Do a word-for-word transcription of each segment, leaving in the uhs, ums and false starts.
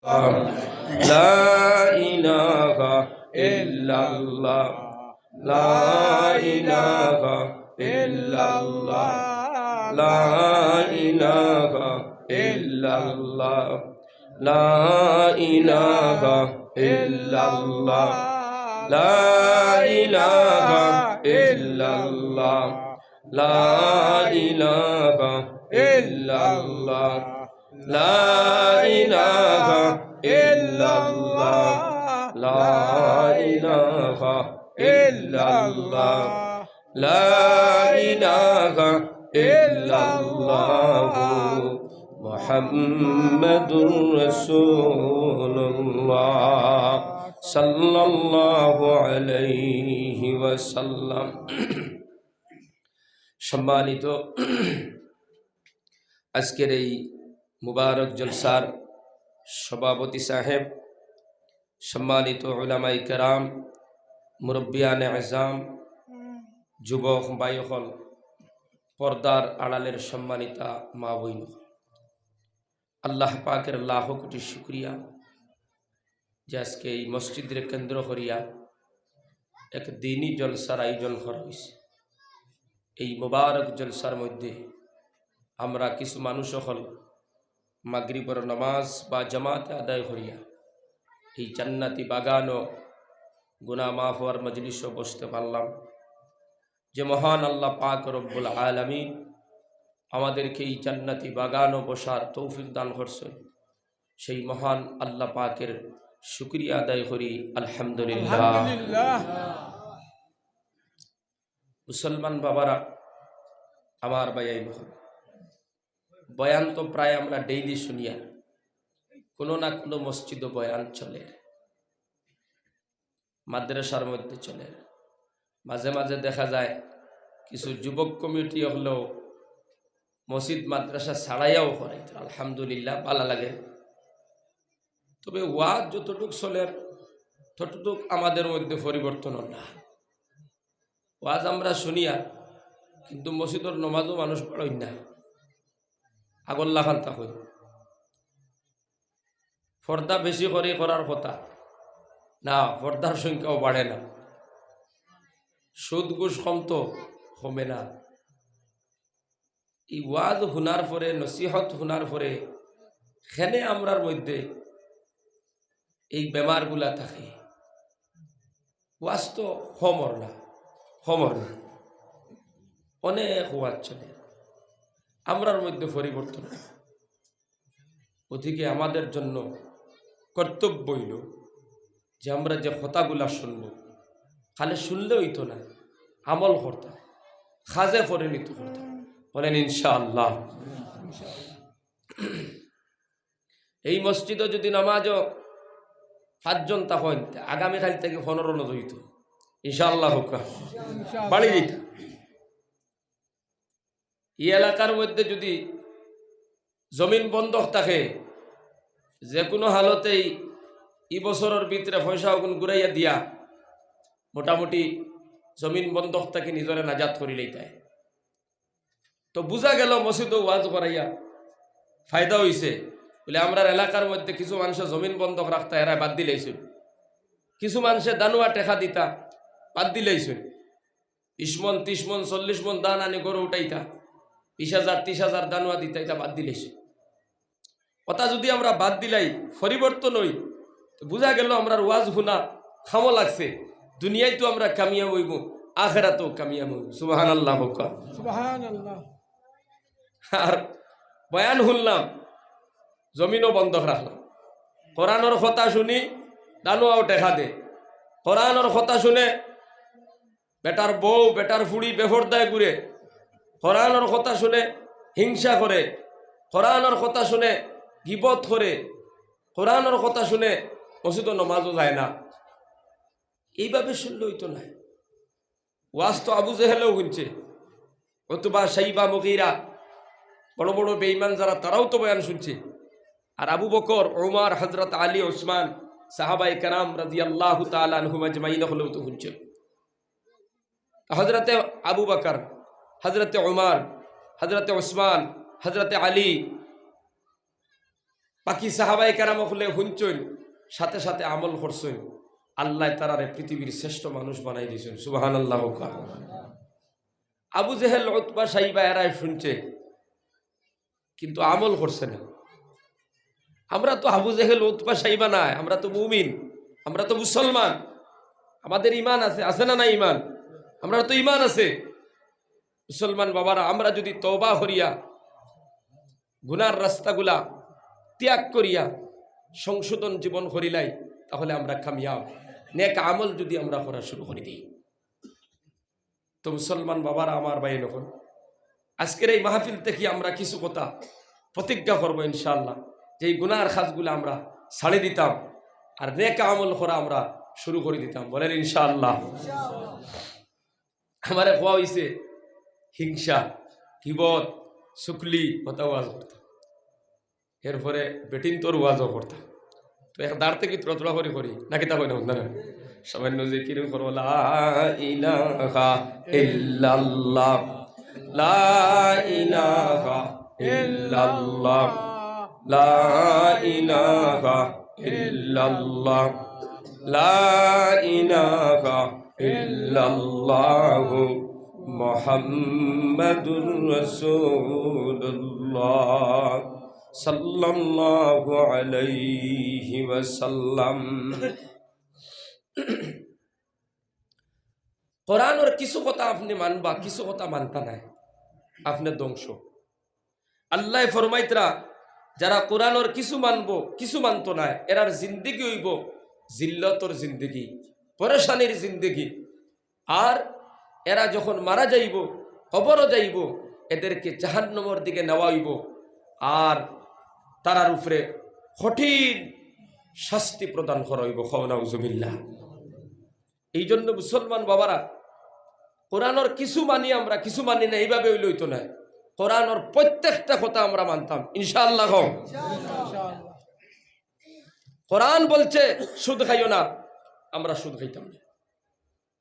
لا إله إلا الله. لا إله إلا الله. لا إله إلا الله. لا إله إلا الله. لا إله إلا الله. لا إله إلا الله. لا إله إلا الله. لا إله إلا الله. لا إله إلا الله. محمد رسول الله صلى الله عليه وسلم. সম্মানিত আজকের এই মুবারক জলসার সভাপতি সাহেব, সম্মানিত উলামায়ে কেরাম, মুরব্বিয়ানে আজম, যুবক ভাই অকল, পর্দার আড়ালের সম্মানিতা মা বইন, আল্লাহ পাকের লাখো কোটি শুকরিয়া যে আজকে এই মসজিদরে কেন্দ্র করিয়া এক দিনী জলসার আয়োজন করা হইছে। এই মোবারক জলসার মধ্যে আমরা কিছু মানুষ অকল মাগরিবর নামাজ বা জামাতে আদায় করিয়া এই জান্নাতি বাগানো গুনাহ মাফ হওয়ার মজলিসও বসতে পারলাম। যে মহান আল্লাহ পাক রব্বুল আলামিন আমাদেরকে এই জান্নাতি বাগানো বসার তৌফিক দান করছেন, সেই মহান আল্লাহ পাকের শুকরিয়া আদায় করি, আলহামদুলিল্লাহ। আলহামদুলিল্লাহ। মুসলমান বাবারা, আমার ভাই, এই মহান বয়ান তো প্রায় আমরা ডেইলি শুনিয়ার, কোনো না কোনো মসজিদও বয়ান চলে, মাদ্রাসার মধ্যে চলে। মাঝে মাঝে দেখা যায় কিছু যুবক কমিটি অকলেও মসজিদ মাদ্রাসা ছাড়াইয়াও করে, আলহামদুলিল্লাহ, ভালা লাগে। তবে ওয়াজ যতটুক চলের, ততটুক আমাদের মধ্যে পরিবর্তন না। ওয়াজ আমরা শুনিয়ার, কিন্তু মসজিদর নমাজও মানুষ পড়ইন না, আগর লাখান থাকইন। পর্দা বেশি করি করার কথা না, পর্দার সংখ্যাও বাড়ে না, সুদ ঘুষ কম তো কমে না। এই ওয়াজ হুনার পরে, নসিহত হুনার পরে, খেনে আমরার মধ্যে এই বেমারগুলা থাকে। ওয়াজ তো কমর না, কমর না, অনেক ওয়াজ চলে, আমরার মধ্যে পরিবর্তন। গতিকে আমাদের জন্য কর্তব্য হইল যে আমরা যে কথাগুলা শুনবো, খালি শুনলে হইতো না, আমল করতাম, কাজে পরিণত করতাম। বলেন ইনশাআল্লাহ। এই মসজিদও যদি নামাজও পাঁচজন তখন, আগামীকাল থেকে পনেরো জন হইতো, ইনশাআল্লাহ হোক না, বাড়ি দিত। এই এলাকার মধ্যে যদি জমিন বন্ধক থাকে, যে কোনো হালতেই ই বছরর ভিতরে পয়সা অগুন ঘুরাইয়া দিয়া মোটামুটি জমিন বন্ধক থাকি নিজরে নাজাত করি লইতায়। তো বুঝা গেল মসজিদও ওয়াজ করাইয়া ফায়দা হইছে। বলে, আমরার এলাকার মধ্যে কিছু মানুষে জমিন বন্ধক রাখতা, এরা বাদ দিলাইছইন। কিছু মানুষে দানুয়া টেকা দিতা, বাদ দিলাইছইন। বিশ মন, ত্রিশ মন, চল্লিশ মন ধান আনি ঘরো উঠাইতা, বিশ হাজার, ত্রিশ হাজার দানুয়া দিতা, ইতা বাদ দিলাইছইন। কথা যদি আমরা বাদ দিলাই, পরিবর্তন হই, তো বুঝা গেল আমরার ওয়াজ হুনা কামো লাগছে। দুনিয়ায় তো আমরা কামিয়াব হইব, আখেরাতও কামিয়াব হইব। সুবহানাল্লাহ কউক্কা। সুবহানাল্লাহ। আর বয়ান শুনলাম, জমিনও বন্ধক রাখলাম। কোরআনর কথা শুনি, দানুয়াও টেকা দে। কোরআনর কথা শুনে বেটার বউ, বেটার ফুড়ি বেপর্দায় ঘুরে, কোরআনর কথা শুনে হিংসা করে, কোরআনর কথা শুনে গিবত করে, কোরআনর কথা শুনে মসজিদও নমাজও যায় না। এইভাবে শুনলে হইতো না। ওয়াজ তো আবু জেহেলেও শুনছে, উতবা, শাইবা, মুগীরা, বড় বড় বেঈমান যারা, তারাও তো বয়ান শুনছে। আর আবু বকর, ওমর, হযরত আলী, ওসমান, সাহাবায়ে কেরাম রাদিয়াল্লাহু তাআলা আনহুম আজমাইন হলেও তো শুনছে। হযরতে আবু বকর, হযরতে ওমর, হযরতে ওসমান, হযরতে আলী, বাকি সাহাবায়ে কেরাম অকলে হুনছইন, সাথে সাথে আমল করছইন, আল্লায় তারারে পৃথিবীর শ্রেষ্ঠ মানুষ বানাই দিছইন। সুবহানাল্লাহ কউক্কা। আবু জেহেল, উতবা, শাইবা এরায় হুনছে, কিন্তু আমল করছে না। আমরা তো আবু জেহেল, উতবা, শাইবা নায়, আমরা তো মুমিন, আমরা তো মুসলমান। আমাদের ইমান আছে, আছে না না ইমান? আমরা তো ইমান আছে। মুসলমান বাবারা, আমরা যুদি তওবা করিয়া গুনার রাস্তাগুলা ত্যাগ করিয়া সংশোধন জীবন করিলাই, তাহলে আমরা কামিয়াব। নেক আমল যুদি আমরা করা শুরু করি দেই, তো মুসলমান বাবারা, আমার ভাই অকল, আজকের এই মাহফিল থাকি আমরা কিছু কথা প্রতিজ্ঞা করব ইনশাআল্লাহ, যে এই গুনার কাজগুলা আমরা ছাড়ি দিতাম, আর নেক আমল করা আমরা শুরু করি দিতাম। বলেন ইনশাআল্লাহ। আমারে কওয়া অইছে হিংসা, গিবত, চুগলি, কথা ওয়াজ করতা। এরপরে বেটিন্তর ওয়াজও করতা। তো এক দাঁড় থাকি থুড়া থুড়া করি করি, না কিতা কইন আপনারা? সামান্য জিকির করো, লা ইলাহা ইল্লাল্লাহ, লা ইলাহা ইল্লাল্লাহ, লা ইলাহা ইল্লাল্লাহ, লা ইলাহা ইল্লাল্লাহু মুহাম্মাদুর রাসূলুল্লাহ সাল্লাল্লাহু আলাইহি ওয়াসাল্লাম। কোরআনর কিছু কথা আপনে মানবা, কিছু কথা মানতা নায়, আপনে ধ্বংস। আল্লায় ফরমাইতরা, যারা কোরআনর কিছু মানবো, কিছু মানতো নায়, এরার জিন্দেগি অইবো জিল্লতর জিন্দেগি, পরেশানির জিন্দেগি। আর এরা যখন মারা যাইবো, কবরো যাইবো, এদেরকে জাহান্নামর দিকে নেওয়া অইবো, আর তারার উপরে কঠিন শাস্তি প্রদান করা অইবো। কও নাউজুবিল্লাহ। এই জন্য মুসলমান বাবারা, কোরআনর কিছু মানি আমরা, কিছু মানি না, এইভাবে অইলে অইতো নায়। কোরআনর প্রত্যেকটা কথা আমরা মানতাম ইনশাআল্লাহ। কও, কোরআন বলছে সুদ খাইও না, আমরা সুদ খাইতাম না।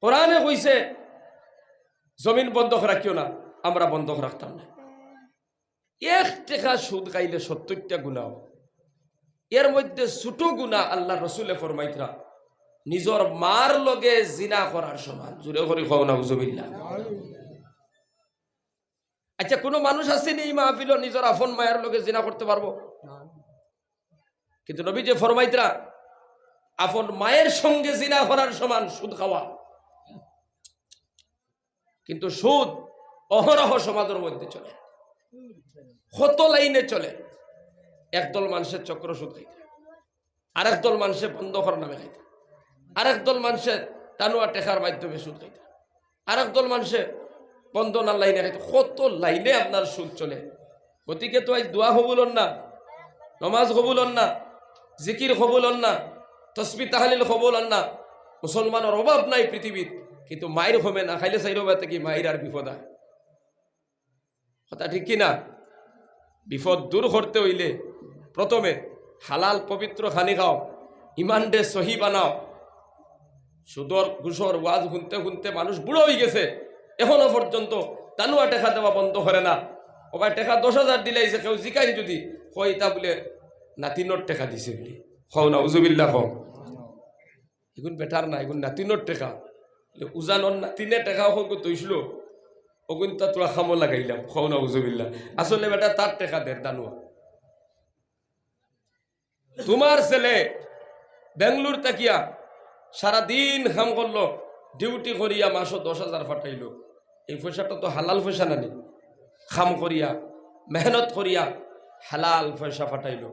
কোরআনে কইছে জমিন বন্ধক রাখিও না, আমরা বন্ধক রাখতাম না। এক টেকা সুদ খাইলে সত্তইরটা গুনা। এর মধ্যে ছোট গুনা আল্লার রসুলে ফরমাইতরা, নিজর মার লগে জিনা করার সমান। জোরে করি কও নাউজুবিল্লাহ। আচ্ছা, কোনো মানুষ আছে নি এই মাহফিলো নিজর আপন মায়ের লগে জিনা করতে পারবো? কিন্তু নবীজি ফরমাইতরা, আপন মায়ের সঙ্গে জিনা করার সমান সুদ খাওয়া। কিন্তু সুদ অহরহ সমাজর মধ্যে চলে, কত লাইনে চলে। একদল মানষে চক্র সুদ খাইতা, আরেক দল মানষে বন্ধকর নামে খাইতা, আরেক দল মানষে টানুয়া টেকার মাধ্যমে সুদ খাইতা, আরেক দল মানষে বন্ধনার লাইনে খাইতা। কত লাইনে আপনার সুদ চলে। গতিকে তো আইজ দোয়া কবুল অর না, নমাজ কবুল অর না, জিকির কবুল অর না, তসবি তাহলিল কবুল অর না। মুসলমানর অভাব নাই পৃথিবীত, কিন্তু মাইর কমে না, খাইলে চাইরোবায় থাকি মাইর আর বিপদ আয়। কথা ঠিক কি না? বিপদ দূর করতে অইলে প্রথমে হালাল পবিত্র খানি খাও, ইমানরে সহি বানাও। সুদর ঘুষর ওয়াজ হুনতে হুনতে মানুষ বুড়া অইগেছে, এখনো পর্যন্ত টানুয়া টেকা দেওয়া বন্ধ করে না। ওবায় টেকা দশ হাজার দিলাইছে, কেউ জিকাইন যুদি, কয় ইতা বুলে নাতিনর টেকা দিছে বুলে। কও নাউজুবিল্লাহ কও। ইগুন বেটার না, ইগুন নাতিনর টেকা। বুলে উজানর নাতিনে টেকা অখন কত অইছিল, অগুনতা থুড়া কামো লাগাইলাম। কও নাউজুবিল্লাহ। আসলে বেটা তার টেকা দের টানুয়া। তুমার ছেলে বেঙ্গলোর থাকিয়া সারাদিন কাম করলো, ডিউটি করিয়া মাসো দশ হাজার ফাটাইলো। এই পয়সাটা তো হালাল পয়সা না নি? কাম করিয়া, মেহনত করিয়া হালাল পয়সা ফাটাইলো,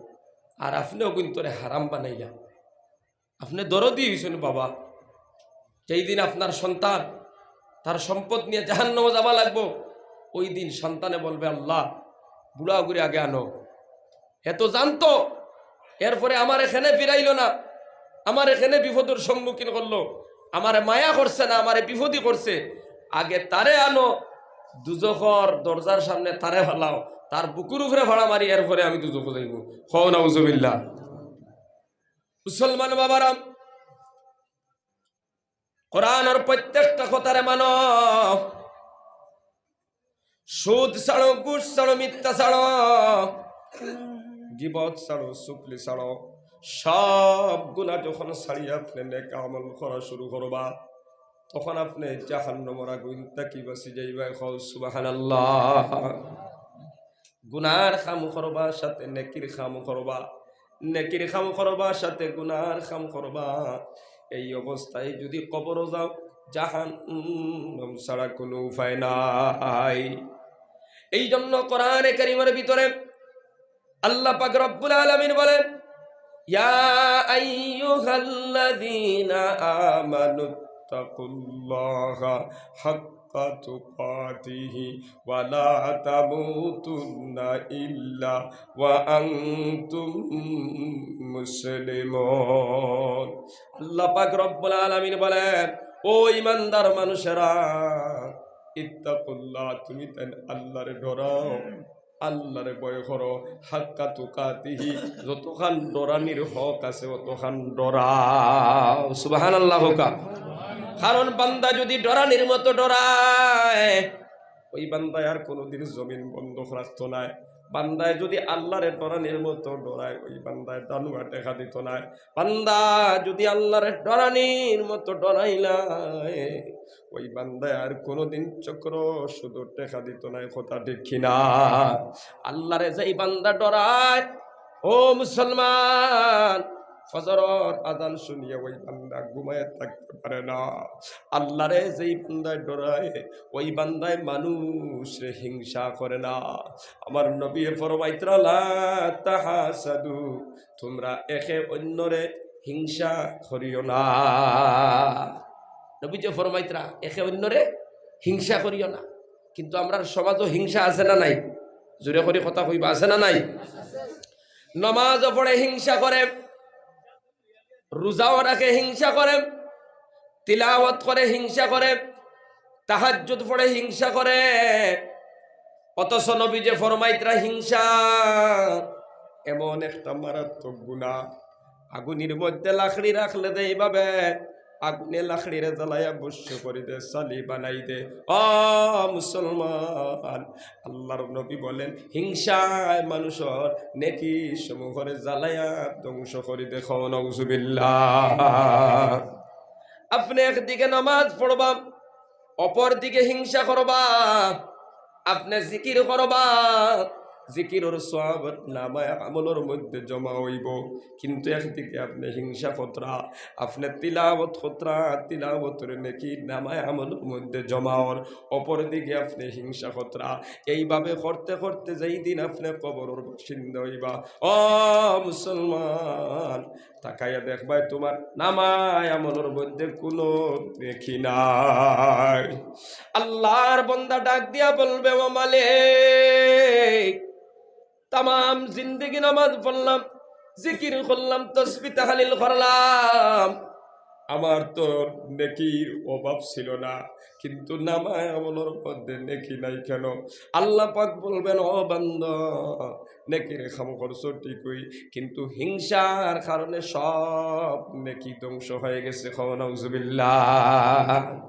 আর আপনে অগুইন্তরে হারাম বানাইলা। আপনে দরদি অইছইন বাবা। যেই দিন আপনার সন্তান তার সম্পদ নিয়া জাহান্নামো যাওয়া লাগবো, ওই দিন সন্তানে বলবে, "আল্লাহ, বুড়া অগুরে আগে আনো।" হে তো জানতো, এরপরে আমারে কেনে ফিরাইলো না, আমারে কেনে বিপদর সম্মুখীন করলো, আমারে মায়া করছে না, আমারে বিপদি করছে। আগে তারে আনো, দুজখর দরজার সামনে তারে ফালাও, তার বুকুর উপরে ফাড়া মারি, এরপরে আমি দুজখো যাইমু। কও নাউজুবিল্লাহ। মুসলমান বাবারা, কোরআনর প্রত্যেকটা কথারে মানো। সুদ ছাড়ো, ঘুষ ছাড়ো, মিথ্যা ছাড়ো, গিবত ছাড়ো, চুগলি ছাড়ো, সব গুনাহ যখন ছাড়িয়া আপনে নেক আমল করা শুরু করবা, তখন আপনে জাহান্নামর আগুইন থাকি বাচি যাইবায়। কও সুবহানাল্লাহ। গুনার কাম করবা, সাথে নেকির কাম করবা, নেকির কাম করবা, সাথে গুনার কাম করবা। এই অবস্থায় যদি কবরো যাও, জাহান্নাম ছাড়া কোনো উপায় নাই। এই জন্য কোরআনে কারিমের ভিতরে আল্লাহ পাক রব্বুল আলামিন বলেন, "ইয়া আইয়ুহাল্লাযীনা আমানুত্তাকুল্লাহা হাক্কা তুকাতিহি ওয়া লা তামুতুন্না ইল্লা ওয়া আনতুম মুসলিমুন।" আল্লাহ পাক রব্বুল আলামিন বলেন, "ও ইমানদার মানুষেরা, ইত্তাকুল্লাহ, তুমি তাইন আল্লাহরে ডরাও।" আল্লাহরে ভয় করো, হাক্কা তুকাতিহি, যতখান ডরানির হক আছে, অতখান ডরাও। সুবহানাল্লাহ কউক্কা। কারণ বান্দা যদি ডরানির মতো ডরায়, ওই বান্দায় আর কোনোদিন জমিন বন্ধক রাখতো নায়। বান্দায় যদি আল্লাহরে ডরানির মতো ডরায়, ওই বান্দায় দানুয়া টেকা দিতো নায়। বান্দা যদি আল্লাহরে ডরানির মতো ডরাইলায়, ওই বান্দায় আর কোনোদিন চক্র সুদর টেকা দিতো নায়। কথা ঠিক কিনা? আল্লাহরে যেই বান্দা ডরায়, ও মুসলমান, ফজরর আজান শুনিয়া ওই বান্দা ঘুমায় থাকতে পারে না। আল্লাহরে যেই বান্দায় ডরায়, ওই বান্দায় মানুষরে হিংসা করে না। আমার নবী ফরমাইতরা, "লা তাহাসাদু, তোমরা একে অন্যরে হিংসা করিও না।" নবীজি ফরমাইতরা, "একে অন্যরে হিংসা করিও না।" কিন্তু আমরার সমাজো হিংসা আছে না নাই? জোরে করি কথা কইবা, আছে না নাই? নমাজও পড়ে হিংসা করে, রোজাও রাখে হিংসা করে, তিলাওয়াত করে হিংসা করে, তাহাজ্জুদ পড়ে হিংসা করে। অথচ নবীজি ফরমাইতরা, হিংসা এমন একটা মারাত্মক গুনাহ, আগুনের মধ্যে লাকড়ি রাখলে যে এইভাবে আগুনে লাকড়িরে জ্বালাইয়া ভস্ম করি দে, ছালি বানাই দে। ও মুসলমান, আল্লাহর নবী বলেন, হিংসায় মানুষর নেকি সমূহরে জ্বালাইয়া ধ্বংস করি দে। কও নাউজুবিল্লাহ। আপনে একদিকে নামাজ পড়বা, অপর দিকে হিংসা করবা, আপনে জিকির করবা, জিকিরর সওয়াব নামায়ে আমলর মধ্যে জমা অইবো, কিন্তু একদিকে আপনে হিংসা করতরা, আপনে তিলাওয়াত করতরা, তিলাওয়াতর নেকি নামায়ে আমলর মধ্যে জমা অর, অপর দিকে আপনে হিংসা করতরা। এইভাবে করতে করতে যেই দিন আপনে কবরর বাসিন্দা অইবা, ও মুসলমান, তাকাইয়া দেখবায় তুমার নামায়ে আমলর মধ্যে কুনু নেকি নাই। আল্লাহর বান্দা ডাক দিয়া বলবে, "ও মালিক, তামাম জিন্দেগি নামাজ পড়লাম, জিকির করলাম, তসবি তাহলিল করলাম, আমার তো নেকির অভাব ছিল না, কিন্তু নামায়ে আমলর মধ্যে নেকি নাই কেন?" আল্লাহ পাক বলবেন, "ও বান্দা, নেকির কাম করছো ঠিকই, কিন্তু হিংসার কারণে সব নেকি ধ্বংস হয়ে গেছে।" কও নাউজুবিল্লাহ।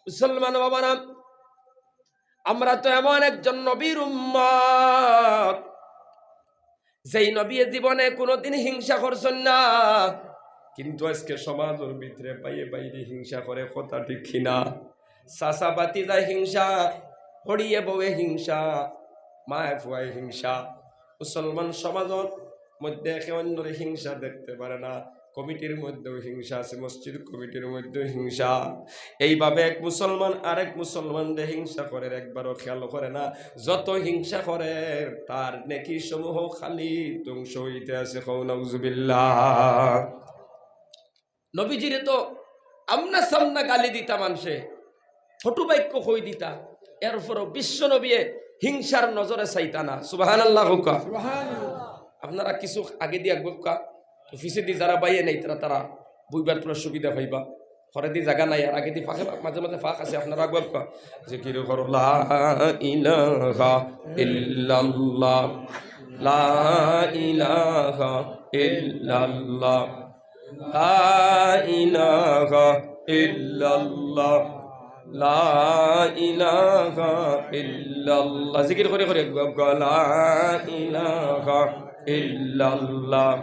মুসলমান বাবারা, আমরা তো এমন একজন নবীর উম্মত, যেই নবী জীবনে কোনোদিন হিংসা করছইন না, কিন্তু আজকে সমাজর ভিতরে ভাইয়ে ভাইরে হিংসা করে, কথা ঠিক কিনা? চাচা ভাতিজায় হিংসা, হড়িয়ে বউয়ে হিংসা, মায়ে ফুয়ায় হিংসা। মুসলমান সমাজর মধ্যে একে অন্যরে হিংসা দেখতে পারে না। কমিটির মধ্যেও হিংসা আছে, মসজিদ কমিটির মধ্যেও হিংসা। এইভাবে এক মুসলমান আরেক মুসলমানরে হিংসা করের, একবারও খেয়াল করে না। যত হিংসা করের, তার নেকি সমূহ খালি ধ্বংস হইতে আছে। কও নাউজুবিল্লাহ। নবীজিরে তো আমনা সামনা গালি দিতা মানষে, কটু বাক্য কই দিতা, এরপরও বিশ্ব নবীয়ে হিংসার নজরে চাইতা না। সুবহানাল্লাহ কউক্কা। সুবহানাল্লাহ। আপনারা কিছু আগেদি আগুয়াউক্কা, তো পিছেদি যারা বাইয়ে নাই, তারা, তারা বইবার তোরা সুবিধা পাইবা। পরেদি জাগা নাই, আর আগেদি ফাঁকে, মাঝে মাঝে ফাঁক আছে, আপনারা আগুয়াউক্কা। জিকির করো, লা ইলাহা ইল্লাল্লাহ, লা ইলাহা ইল্লাল্লাহ। লা ইলাহা ইল্লাল্লাহ, লা ইলাহা ইল্লাল্লাহ। জিকির করি করি, লা ইলাহা ইল্লাল্লাহ,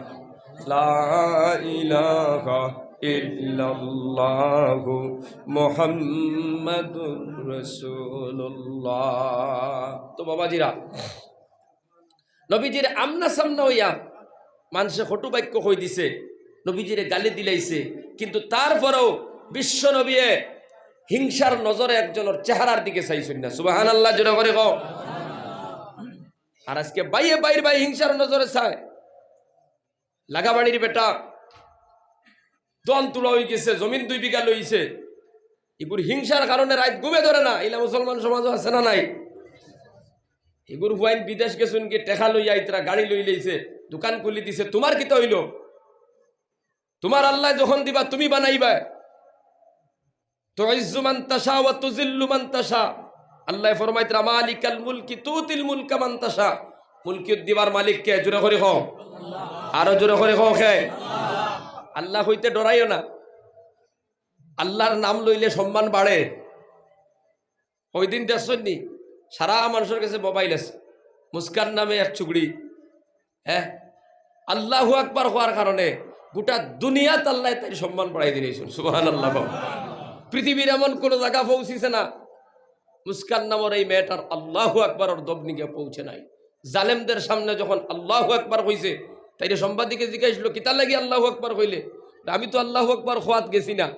লা ইলাহা ইল্লাল্লাহু মুহাম্মাদুর রাসূলুল্লাহ। তো বাবাজিরা, নবীজির আমনা সামনা অইয়া মানষে কটু বাক্য কই দিছে, নবীজিরে গালি দিলাইছে, কিন্তু তারপরেও বিশ্ব নবীয়ে হিংসার নজরে একজনর চেহারার দিকে চাইছইন না। সুবহানাল্লাহ, জোরে করি কও। আর আজকে ভাইয়ে ভাইর বায় হিংসার নজরে চায়। লাগাবাড়ির বেটা দন তুলা অইগেছে, জমিন দুই বিঘা লইছে, ইগুর হিংসার কারণে রাইত ঘুমে ধরে না। ইলা মুসলমান সমাজও আছে না নাই? ইগুর ফুয়াইন বিদেশ গেছইন গি, টেকা লইয়া আইতরা, গাড়ি লইলাইছে, দোকান খুলি দিছে, তুমার কিতা অইলো? তুমার আল্লায় যখন দিবা তুমি বানাইবায়। তুইজ্জু মান তাশা ওয়া তুজিল্লু মান তাশা। আল্লায় ফরমাইতরা, মালিকাল মুলকি তুতিল মুলকা মান তাশা। মুলকিয়ত দিবার মালিক কে? জোরে করি কও। আরো জোরে করি কও কে? আল্লাহ কইতে ডরাইও না। আল্লাহর নাম লইলে সম্মান বাড়ে। ওই দিন দেখছইন নি, সারা মানষর গেছে মোবাইল আছে, মুস্কান নামে এক চুগড়ি, হ্যাঁ, আল্লাহু আকবার কওয়ার কারণে গোটা দুনিয়াত আল্লায় তাইর সম্মান বাড়াই দিলাইছইন। সুবহানাল্লাহ। পৃথিবীর এমন কোনো জাগা পৌঁছিছে না, মুস্কান নামর এই মেয়েটার আল্লাহু আকবারর দবনি গিয়া পৌঁছে নাই। জালেমদের সামনে যখন আল্লাহু আকবার কইছে, তাইরে সাংবাদিকে জিজ্ঞাসা করলো, "কিতার লাগি আল্লাহু আকবার কইলে?" "আমি তো আল্লাহু আকবার কওয়াত গেছি না।"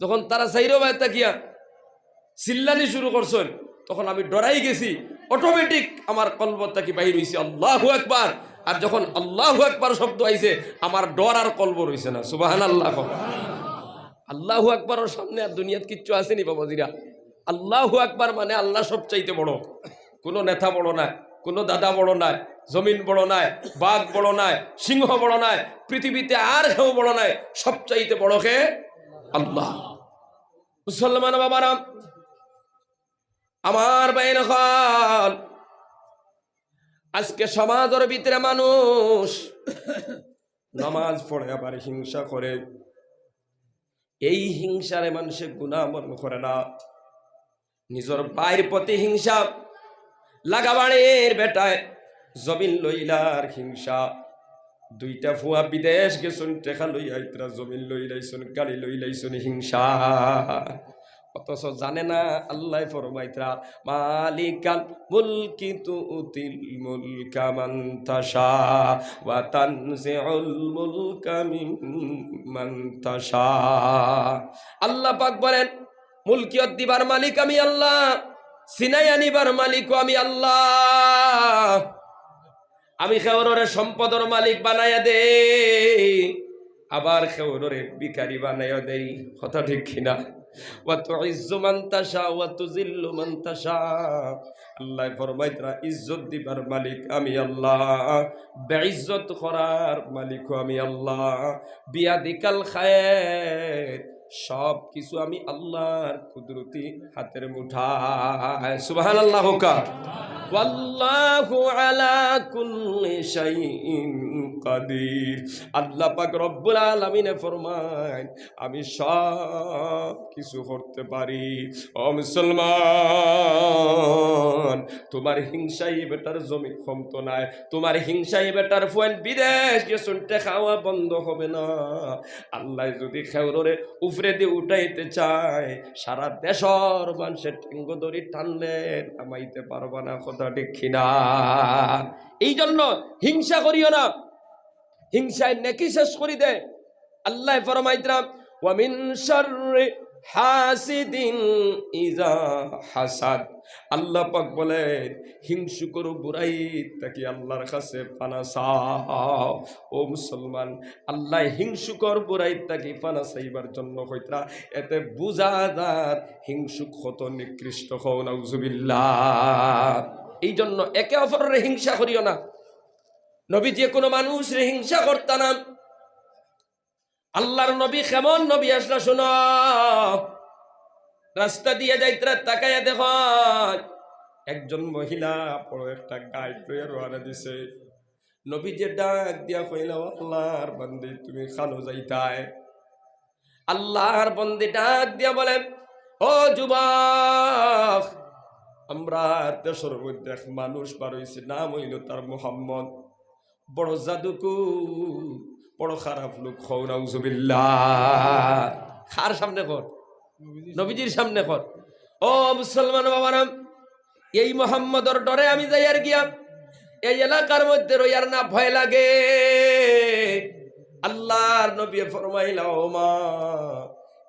যখন তারা চাইরোবায় তাকিয়া চিল্লানি শুরু করছইন, তখন আমি ডরাই গেছি, অটোমেটিক আমার কলব থাকি বাইর অইছে আল্লাহু আকবার। আর যখন আল্লাহু আকবার শব্দ আইছে, আমার ডর আর কলব রইছে না। সুবহানাল্লাহ। আল্লাহু আকবারর সামনে আর দুনিয়াত কিচ্ছু আছে নি বাবাজিরা? আল্লাহু আকবার মানে আল্লাহ সবচাইতে বড়। কোনো নেতা বড় নায়, কোনো দাদা বড় নায়, জমিন বড় নায়, বাঘ বড় নায়, সিংহ বড় নায়, পৃথিবীতে আর কেউ বড় নায়, সবচাইতে বড় কে? আল্লাহ। মুসলমান বাবারা, আমার ভাইর অকল, আজকে সমাজর ভিতরে মানুষ নামাজ পড়ে আবার হিংসা করে। এই হিংসারে মানষে গুনাহ মনে করে না, নিজর ভাইর প্রতি হিংসা, লাগাবাড়ির বেটায় জমিন লইলার হিংসা, দুইটা ফুয়া বিদেশ গেছইন, টেকা লইয়া আইতরা, জমিন লইলাইছইন, গাড়ি লইলাইছইন, হিংসা। অথচ জানে না আল্লায় ফরমাইতরা, মালিকাল মুলকি তুতিল মুলকা মান তাশা ওয়া তানজিউল মুলকা মিম্মান তাশা। আল্লাহ পাক বলেন, মুলকিয়ত দিবার মালিক আমি আল্লাহ, ছিনাইয়া নিবার মালিকও আমি আল্লাহ। আমি কেউররে সম্পদর মালিক বানাইয়া দেই, আবার কেউররে ভিখারি বানাইয়া দেই। কথা ঠিক কিনা? ওয়া তুইজ্জু মান তাশা ওয়া তুজিল্লু মান তাশা। আল্লায় ফরমাইতরা, ইজ্জত দিবার মালিক আমি আল্লাহ, বেইজ্জত করার মালিকও আমি আল্লাহ। বিয়াদিকাল খায়ের, সব কিছু আমি আল্লাহর কুদরতি হাতের মুঠায়। সুবহানাল্লাহ কউক্কা। ওয়াল্লাহু আলা কুল্লি শাইইন কাদির। আল্লাহ পাক রব্বুল আলামিনে ফরমাইন, আমি সব কিছু করতে পারি। ও মুসলমান, তুমার হিংসায় বেটার জমিন কমতো নায়, তুমার হিংসায় বেটার ফুয়াইন বিদেশ গেছইন, টেকা আওয়া বন্ধ হবে না। আল্লায় যদি কেউররে উপরেদি উঠাইতে চায়, সারা দেশর মানষে ঠেঙ্গো ধরি টানলে নামাইতে পারবা না। কথা ঠিক কিনা? এই জন্য হিংসা করিও না, হিংসায় নেকি শেষ করি দেয়। আল্লায় ফরমাইতরা, ওয়া মিন শাররি হাসিদিন ইজা হাসাদ। আল্লাহ পাক বলেন, হিংসুকর বুরাই থাকি আল্লাহর কাছে পানা চাও। ও মুসলমান, আল্লায় হিংসুকর বুরাই থাকি পানা চাইবার জন্য কইতরা, এতে বুঝা যার হিংসুক কত নিকৃষ্ট। কও নাউজুবিল্লাহ। এই জন্য একে অপররে হিংসা করিও না। নবীজিয়ে কোনো মানুষরে হিংসা করতা না। আল্লাহর নবী কেমন নবী আছলা শুনো। রাস্তা দিয়া যাইতরা, তাকাইয়া দেখইন একজন মহিলা বড় একটা গাইট লইয়া রওয়ানা দিছে। নবীজিয়ে ডাক দিয়া কইলা, "ও আল্লাহর বান্দি, তুমি কানো যাইতায়?" আল্লাহর বান্দি ডাক দিয়া বলে, "ও যুবক, আমরার দেশর মধ্যে এক মানুষ বার অইছে, নাম অইলো তার মুহাম্মদ।" বড় জাদুকু, বড় খারাপ লোক, কও নাউজুবিল্লাহ। কার সামনে কর? নবীজির সামনে কর। ও মুসলমান বাবারা, এই মোহাম্মদর ডরে আমি যাইয়ার গিয়া এই এলাকার মধ্যে রইয়ার না, ভয় লাগে। আল্লাহর নবী ফরমাইলা, "ও মা,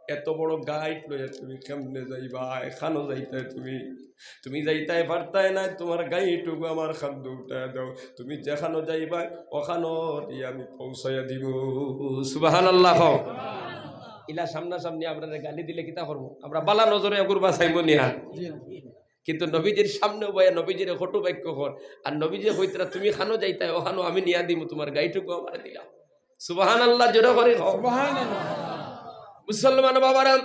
এত বড় গাইট লইয়া তুমি কেমনে যাইবায়? কানো যাইতায় তুমি? তুমি যাইতায় পারতায় না, তুমার গাইটুকু আমার কান্দো উঠাইয়া দেও। তুমি যেকানো যাইবায়, অখানো দিয়া আমি পৌঁছাইয়া দিমু।" সুবহানাল্লাহ কও। ইলা সামনাসামনি আমরারে গালি দিলে কিতা করমু? আমরা বালা নজরে এগুর বাছাইমু নিয়া। কিন্তু নবীজির সামনে বইয়া নবীজিরে কটু বাক্য কর, আর নবীজি কইতরা, "তুমি কানো যাইতায়, অখানো আমি নিয়া দিমু, তুমার গাইটুকু আমারে দিলাও।" সুবহানাল্লাহ, জোরে করি কও। সুবহানাল্লাহ। মুসলমান বাবারা,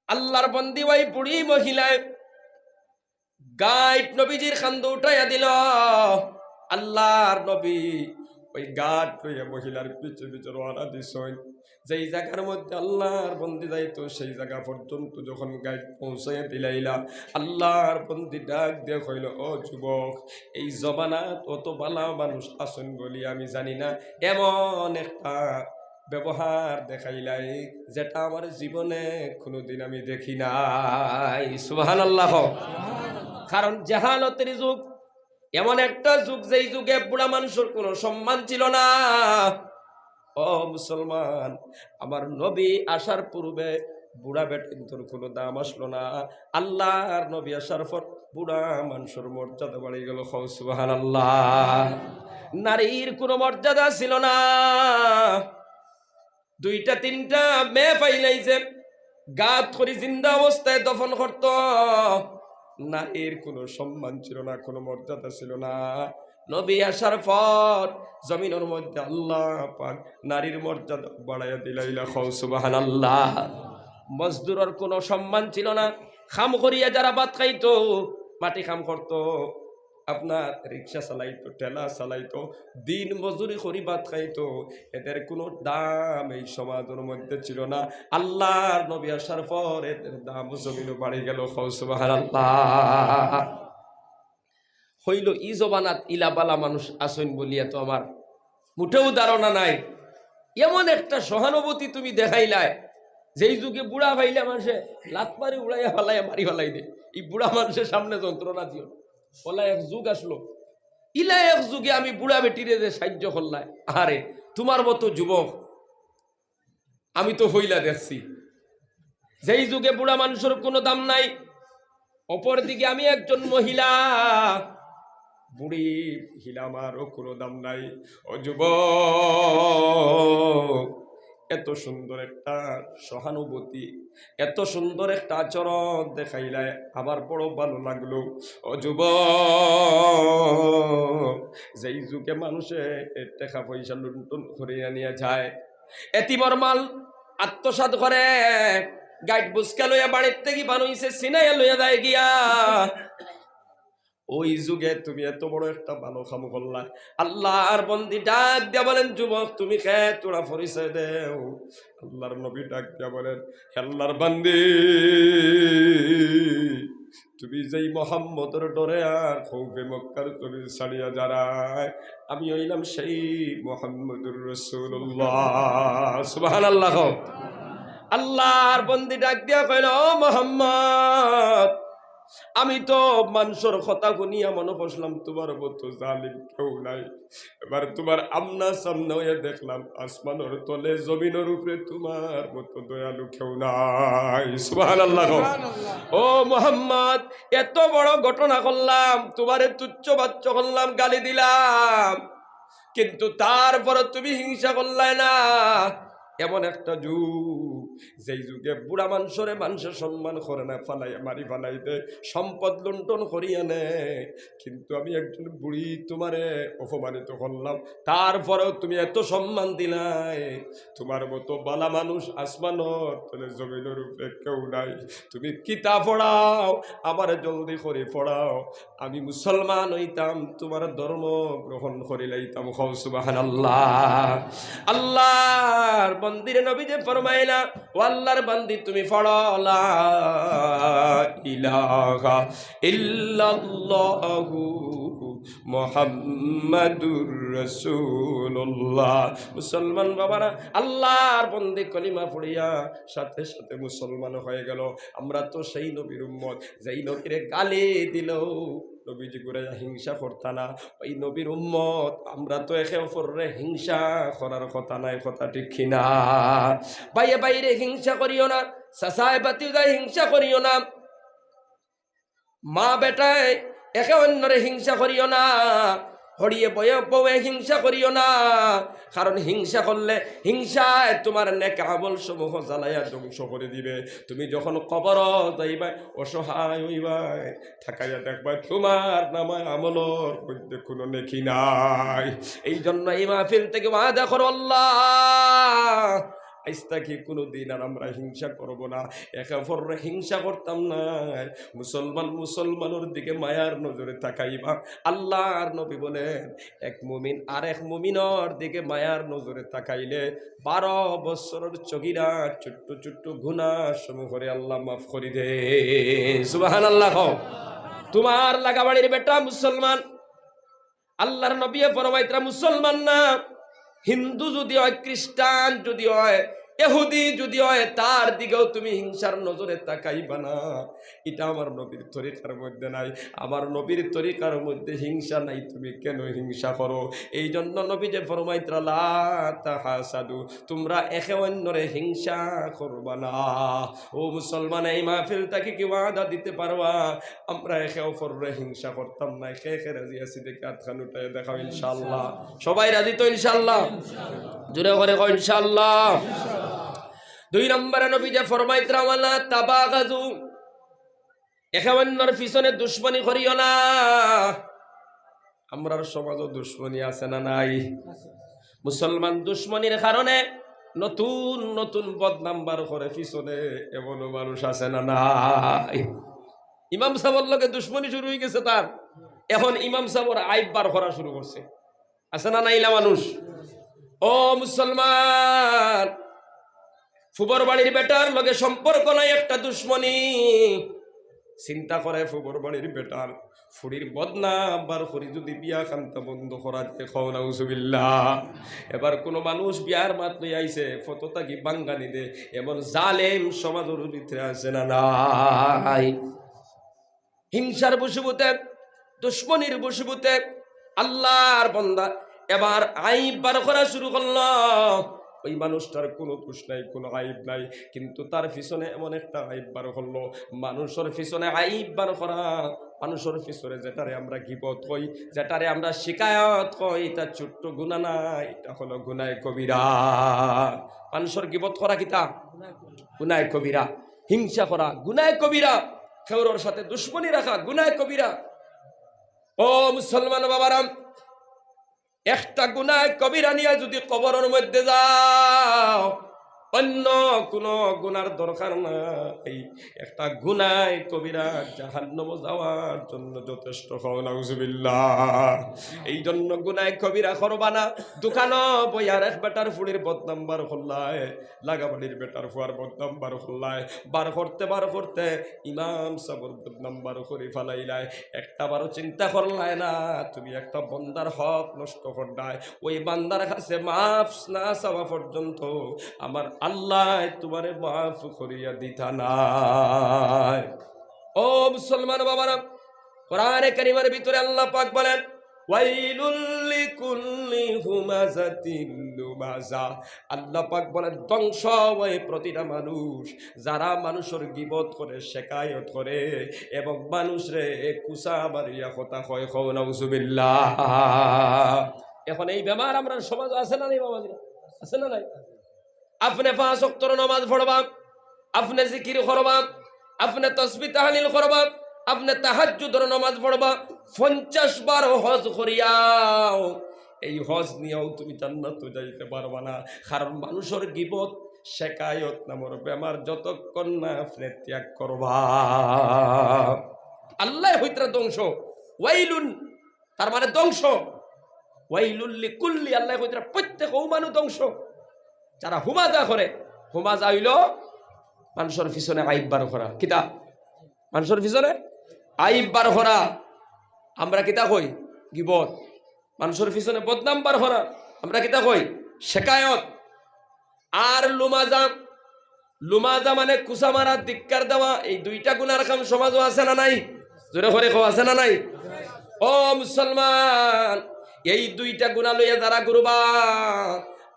আল্লাহর বন্দি ওই বুড়ি মহিলায় গাইট নবীজির কান্দো উঠাইয়া দিল। আল্লাহর নবী ওই গাইট লইয়া মহিলার পিছে পিছে রওনা দিছইন। যেই জাগার মধ্যে আল্লাহর বন্দি যাইতো, সেই জাগা পর্যন্ত যখন গাইট পৌঁছাইয়া দিলাইলা, আল্লাহর বন্দি ডাক দিয়া কইল, "ও যুবক, এই জমানাত অত বালা মানুষ আছইন বলি আমি জানি না, এমন একটা ব্যবহার দেখাইলায় যেটা আমার জীবনে কোনোদিন আমি দেখি নাই।" সুবহানাল্লাহ। কারণ জাহালতের যুগ, এমন একটা যুগ, যেই যুগে বুড়া মানুষের কোনো সম্মান ছিল না। ও মুসলমান, আমার নবী আসার পূর্বে বুড়া বেটিন্তর কোনো দাম আসলো না। আল্লাহর নবী আসার পর বুড়া মানুষের মর্যাদা বাড়ি গেল। কও সুবহানাল্লাহ। নারীর কোনো মর্যাদা ছিল না। দুইটা তিনটা মেয়ে পাইলাইছে, গাত করি জিন্দা অবস্থায় দফন করত। নারীর কোনো সম্মান ছিল না, কোনো মর্যাদা ছিল না। নবী আসার পর জমিনের মধ্যে আল্লাহ পাক নারীর মর্যাদা বাড়াইয়া দিলাইলা। কও সুবহানাল্লাহ। মজদুরর কোনো সম্মান ছিল না। কাম করিয়া যারা ভাত খাইতো, মাটি কাম করতো, আপনার রিক্সা চালাইতো, ঠেলা চালাইতো, দিন মজুরি করি ভাত খাইতো, এদের কোনো দাম এই সমাজের মধ্যে ছিল না। আল্লাহর নবী আসার পর এদের দাম জমিনও বাড়ি গেল। কও সুবহানাল্লাহ। কইল, ই জমানাত ইলা বালা মানুষ আছইন বলিয়া তো আমার মোটেও ধারণা নাই। এমন একটা সহানুভূতি তুমি দেখাইলায়, যেই যুগে বুড়া পাইলে মানুষে লাত মারি উড়াইয়া ফালাইয়া মারি ফালাই দে। এই বুড়া মানুষের সামনে যন্ত্রণা দিও না। ওলা এক যুগ আসলো, ইলা এক যুগে আমি বুড়া বেটিরে যে সাহায্য করলায়। আরে, তোমার মতো যুবক আমি তো হইলা দেখছি, যেই যুগে বুড়া মানুষের কোনো দাম নাই। অপরদিকে আমি একজন মহিলা, বুড়ি হিলা আমারও কোনো দাম নাই। ও যুবক, এত সুন্দর একটা সহানুভূতি, এত সুন্দর একটা আচরণ দেখাইলায়, আমার বড় ভালো লাগলো। ও যুবক, যেই যুগে মানুষে টেকা পয়সা লুণ্ঠন করিয়া নিয়া যায়, এতিমর মাল আত্মসাৎ করে, গাইট বুসকা লইয়া বাড়ির থাকি বানইছে, ছিনাইয়া লইয়া যায় গিয়া। ওই যুগে তুমি এত বড় একটা ভালো কাম করলা। আল্লাহর বন্দি ডাক দিয়া বলেন, "যুবক, তুমি কে? তোরা পরিচয় দেও।" আল্লাহর নবী ডাক দিয়া বলেন, "আল্লাহর বান্দি, তুমি যেই মোহাম্মদর ডরে আর খৌফে মক্কার জমিন ছাড়িয়া যারায়, আমি হইলাম সেই মোহাম্মদুর রাসূলুল্লাহ।" সুবহানাল্লাহ। আল্লাহর বন্দি ডাক দিয়া কইল, "ও মোহাম্মদ, আমি তো মানষর কথা হুনিয়া মনো করছিলাম তোমার মতো জালিম কেউ নাই। এবার তোমার আমনা সামনা হইয়া দেখলাম, আসমানর তলে, জমিনর উপরে তোমার মতো দয়ালু কেউ নাই।" সুবহানাল্লাহ। ও মোহাম্মদ, এত বড় ঘটনা করলাম, তোমারে তুচ্ছ বাচ্চ করলাম, গালি দিলাম, কিন্তু তারপরে তুমি হিংসা করলায় না। এমন একটা যুগ, যেই যুগে বুড়া মানষরে মানষে সম্মান করে না, ফালাই, মারি ফালাই দে, সম্পদ লুণ্ঠন করিয়া নে। কিন্তু আমি একজন বুড়ি, তোমারে অপমানিত করলাম, তারপরেও তুমি এত সম্মান দিলায়। তোমার মতো বালা মানুষ আসমানর তলে, জমিনর উপরে কেউ নাই। তুমি কিতা পড়াও, আমারে জলদি করি পড়াও। আমি মুসলমান হইতাম, তোমার ধর্ম গ্রহণ করিলাইতাম। কও সুবহানাল্লাহ। আল্লাহর বন্দিরে নবীজি ফরমাইলা, "ও আল্লাহর বান্দি, তুমি পড়ো, লা ইলাহা ইল্লাল্লাহু মুহাম্মাদুর রাসূলুল্লাহ। মুসলমান বাবারা, আল্লাহর বন্দে কলিমা পড়িয়া সাথে সাথে মুসলমান হয়ে গেল। আমরা তো সেই নবীর উম্মত, যেই নবীরে গালি দিলেও নবীজি গুরে হিংসা করতা না। ওই নবীর উম্মত, আমরা তো একে অপররে হিংসা করার কথা নাই, কথা ঠিক কি না? ভাইয়ে ভাইরে হিংসা করিও না, চাচায় ভাতিজায় হিংসা করিও না, মা বেটায় একে অন্যরে হিংসা করিও না, হড়িয়ে বয়ে বউয়ে হিংসা করিও না, কারণ হিংসা করলে হিংসায় তোমার নেক আমল সমূহ জ্বালাইয়া ধ্বংস করে দিবে। তুমি যখন কবর যাইবায়, অসহায় হইবায়, তাকাইয়া দেখবায় তোমার নামায় আমলর মধ্যে কোনো নেকি নাই। এই জন্য এই মাহফিল থেকে ওয়াদা করো, আল্লাহ, আইজ থাকি কোনো দিন আর আমরা হিংসা করব না, একে অপররে হিংসা করতাম না। মুসলমান মুসলমানর দিকে মায়ার নজরে তাকাইবা, আল্লাহর নবী বলেন, এক মুমিন আর এক মুমিনর দিকে মায়ার নজরে তাকাইলে বারো বছরর চগিরা ছোট্ট ছোট্ট গুনাহ সমূহরে আল্লাহ মাফ করি দে। সুবহানাল্লাহ কও। তোমার লাগাবাড়ির বেটা মুসলমান, আল্লাহর নবীয়ে ফরমাইতরা মুসলমান না, হিন্দু যদি হয়, খ্রিস্টান যদি হয়, ইহুদি যদি হয়, তার দিকেও তুমি হিংসার নজরে তাকাইবা না। এটা আমার নবীর তরিকার মধ্যে নাই। আমার নবীর তরিকার মধ্যে হিংসা নাই, তুমি কেন হিংসা করো? এই জন্য নবীজি ফরমাইতরা, "লা তাহাসাদু", তোমরা একে অন্যরে হিংসা করবা না। ও মুসলমান, এই মাহফিল থাকি কি ওয়াদা দিতে পারবা আমরা একে অপররে হিংসা করতাম না? কে কে রাজি আছি দেখি আতখান উঠাইয়া দেখাও ইনশাআল্লাহ। সবাই রাজি তো ইনশাআল্লাহ? জোরে করে কও ইনশাআল্লাহ। দুই নম্বরে নবীজি ফরমাইতরা, "ওয়ালা তাবাগাজু", একে অন্যর পিছনে দুশমনি করিও না। আমরার সমাজও দুশমনি আছে না নাই? মুসলমান দুশমনির কারণে নতুন নতুন বদনাম বার করে পিছনে, এমনও মানুষ আছে না নাই? ইমাম সাবর লগে দুশমনি শুরু হয়ে গেছে তার, এখন ইমাম সাবর আইব বার করা শুরু করছে, আছে না নাই ইলা মানুষ? ও মুসলমান, ফুবর বাড়ির বেটার লগে সম্পর্ক নাই, একটা দুশমনি। চিন্তা করে ফুবর বাড়ির বেটার ফুড়ির বদনাম বার করি যদি বিয়া খান্তা বন্ধ করা যায়, কও নাউজুবিল্লাহ। এবার কোনো মানুষ বিয়ার মাত লই আইছে, ফটো থাকি বাঙ্গানি দে, এমন জালেম সমাজর ভিতরে আছে না নাই? হিংসার বশীভূতে, দুশমনির বশীভূতে আল্লাহর বন্দা এবার আইব বার করা শুরু করলো। ওই মানুষটার কোনো দোষ নাই, কোনো আইব নাই, কিন্তু তার পিছনে এমন একটা আইব বার করলো। মানুষের পিছনে আইব বার করা, মানুষের পিছনে যেটারে আমরা গিবত কই, যেটারে আমরা শিকায়ত কই, এটা ছোট্ট গুনাহ না, এটা হলো গুনাহে কবিরা। মানুষের গিবত করা কিতা? গুনাহে কবিরা। হিংসা করা গুনাহে কবিরা। কেউরর সাথে দুশমনি রাখা গুনাহে কবিরা। ও মুসলমান বাবারাম, একটা গুনাহে কবিরা নিয়া যদি কবরর মধ্যে যাও, অন্য কোনো গুনার দরকার নাই। একটা গুনাহে কবিরা জাহান্নামো যাওয়ার জন্য যথেষ্ট। কও নাউজুবিল্লাহ। এই জন্য গুনাহে কবিরা করবা না। দোকানো বইয়া আর এক বেটার ফুড়ির বদনাম বার করলায়, লাগাবাড়ির বেটার ফুয়ার বদনাম বার করলায়, বার করতে বার করতে ইমাম সাবর বদনাম বার করি ফালাইলায়। একটা বারও চিন্তা করলায় না, তুমি একটা বন্দার হক নষ্ট করলায়, ওই বান্দার কাছে মাফ না চাওয়া পর্যন্ত আমার আল্লাহ তোমারে মাফ করিয়া দিতা নায়। ও মুসলমান বাবারা, কোরআনে কারিমের ভিতরে আল্লাহ পাক বলেন, "ওয়াইলুল লিকুল্লি হুমাযাতিল লুমাযা।" আল্লাহ পাক বলেন, "ধ্বংস হয় প্রতিটা মানুষ, যারা মানুষের গিবত করে, শেকায়ত করে এবং মানুষরে কুচা মারিয়া কথা কয়।" কও নাউজুবিল্লাহ। এখন এই বেমার আমরার সমাজো আছে না নাই বাবাজিরা? আছে না নাই? আপনে পাঁচ ওয়াক্তর নামাজ পড়বা, আপনে জিকির করবা, আপনে তসবি তাহলিল করবা, আপনে তাহাজ্জুদর নামাজ পড়বা, পঞ্চাশ বার হজ করিয়াও এই হজ নিয়াও তুমি জান্নাতো যাইতে পারবা না। কারণ মানুষের গিবত, শেকায়ত নামর বেমার যতক্ষণ না আপনে ত্যাগ করবা। আল্লাহ হইতরা ধ্বংস, ওয়াইলুন, তার মানে ধ্বংস। ওয়াইলুল লিকুল্লি, আল্লাহ কইতরা প্রত্যেক ও মানুষ ধ্বংস। যারা হুমাজা করে, হুমাজা হইল মানুষের পিছনে আইব বার করা। কিতা? মানুষের পিছনে আইব বার করা। আমরা কিতা কই? গিবত, মানুষর পিছনে বদনাম বার করা, আমরা কিতা কই? শেকায়ত। আর লুমাজা, লুমাজা মানে কুচা মারা, ধিক্কার দেওয়া। এই দুইটা গুনার কাম সমাজো আছে না নাই? জোরে করি কও, আছে না নাই? ও মুসলমান, এই দুইটা গুনা লইয়া যারা ঘুরবা,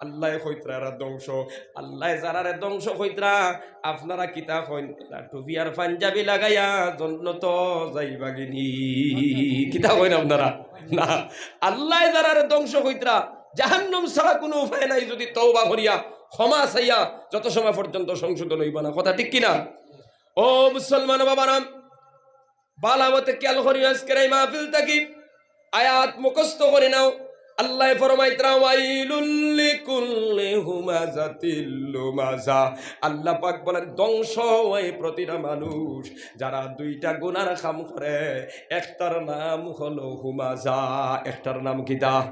আল্লায় কইতরা এরা ধ্বংস। আল্লায় যারারে ধ্বংস কইতরা, আপনারা কিতা কইন? এরা টুপি আর পাঞ্জাবি লাগাইয়া জন্নতো যাইবাগিনি। কিতা কইন আপনারা? না, আল্লায় যারারে ধ্বংস কইতরা, জাহান্নাম ছাড়া কুনু উপায় নাই। যদি তওবা করিয়া, ক্ষমা চাইয়া, যত সময় পর্যন্ত সংশোধন অইবা না, কথা ঠিক কিনা? ও মুসলমান বাবারা, বালা মতে খেয়াল করিও, আজকের এই মাহফিল থাকি আয়াত মুখস্থ করি নাও। আল্লায় ফরমাইতরা, "ওয়াইলুল লিকুল্লি হুমাজাতিল লুমাজা।" আল্লাহ পাক বলেন, "ধ্বংস হয় প্রতিটা মানুষ, যারা দুইটা গুনার কাম করে।" একটার নাম হলো হুমাজা, একটার নাম কিতা?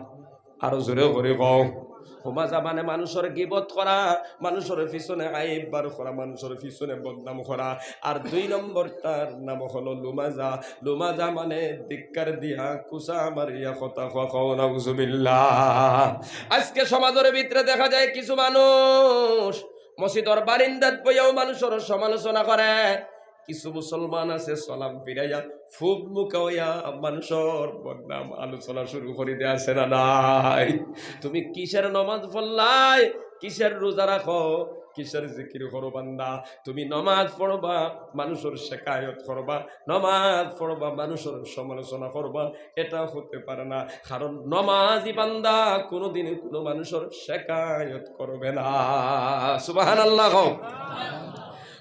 আরো জোরে করি কও। হুমাজা মানে মানুষর গিবত করা, মানুষর পিছনে আইব বার করা, মানুষর পিছনে বদনাম করা। আর দুই নম্বরটার নাম হলো লুমাজা। লুমাজা মানে ধিক্কার দিয়া, কুচা মারিয়া কথা কওয়া, কও নাউজুবিল্লাহ। আজকে সমাজর ভিতরে দেখা যায় কিছু মানুষ মসজিদর বারিন্দাত বইয়াও মানুষর সমালোচনা করে। কিছু মুসলমান আছে সালাম ফিরাইয়া ফুপ মুখা অইয়া মানুষর বদনাম আলোচনা শুরু করি দেয়, আছে না নাই? তুমি কিসের নমাজ পড়লায়, কিসের রোজা রাখো, কিসের জিকির করো বান্দা? তুমি নমাজ পড়বা, মানুষর শেকায়ত করবা, নমাজ পড়বা, মানুষর সমালোচনা করবা, এটা হতে পারে না। কারণ নমাজি বান্দা কোনোদিন কোনো মানুষর শেকায়ত করবে না। সুবহানাল্লাহ কও।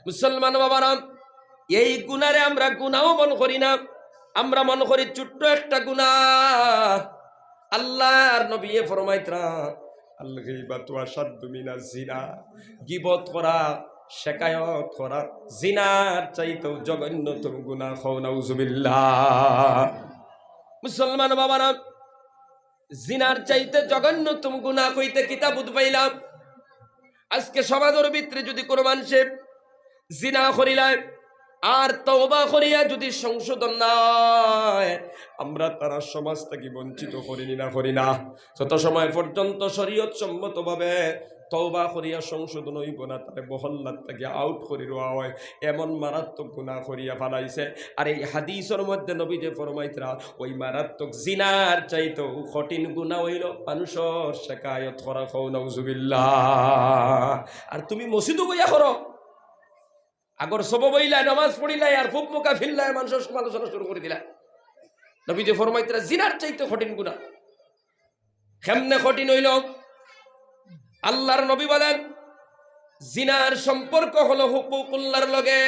মুসলমান বাবারা, এই গুনারে আমরা গুনাও মন করি না, আমরা মন করি ছোট্ট একটা গুনা। আল্লাহর নবীয়ে ফরমাইতরা, "আল গীবাতু আশাদ্দু মিনাজ জিনা।" গিবত করা, শেকায়ত করা, জিনার চাইতেও জঘন্যতম গুনা। কও নাউজুবিল্লাহ। মুসলমান বাবারা, জিনার চাইতে জঘন্যতম গুনা কইতে কিতা বুঝ পাইলাম? আজকে সমাজর ভিতরে যদি কোনো মানুষে জিনা করিলায় আর তওবা করিয়া যদি সংশোধন না হয়, আমরা তারা সমাজ থাকি বঞ্চিত করি নি না, করি না? যত সময় পর্যন্ত শরীয়ত সম্মতভাবে তওবা করিয়া সংশোধন অইব না, তারে মহল্লার থাকি আউট করি দেওয়া হয়, এমন মারাত্মক গুনা করিয়া ফালাইছে। আর এই হাদিসর মধ্যে নবীয়ে ফরমাইতরা, ওই মারাত্মক জিনার চাইতেও কঠিন গুনা অইলো মানুষর শেকায়ত করা। কও নাউজুবিল্লাহ। আর তুমি মসজিদো বইয়া করো, আগর সবব অইলায়, নামাজ পড়িলায়, আর ফুপ মুখা ফিরলায়, মানুষর সমালোচনা শুরু করি দিলায়। নবীয়ে ফরমাইতরা, জিনার চাইতে কঠিন গুনা। কেমনে কঠিন অইলো? আল্লাহর নবী বলেন, জিনার সম্পর্ক হলো হুকুকুল্লাহর লগে,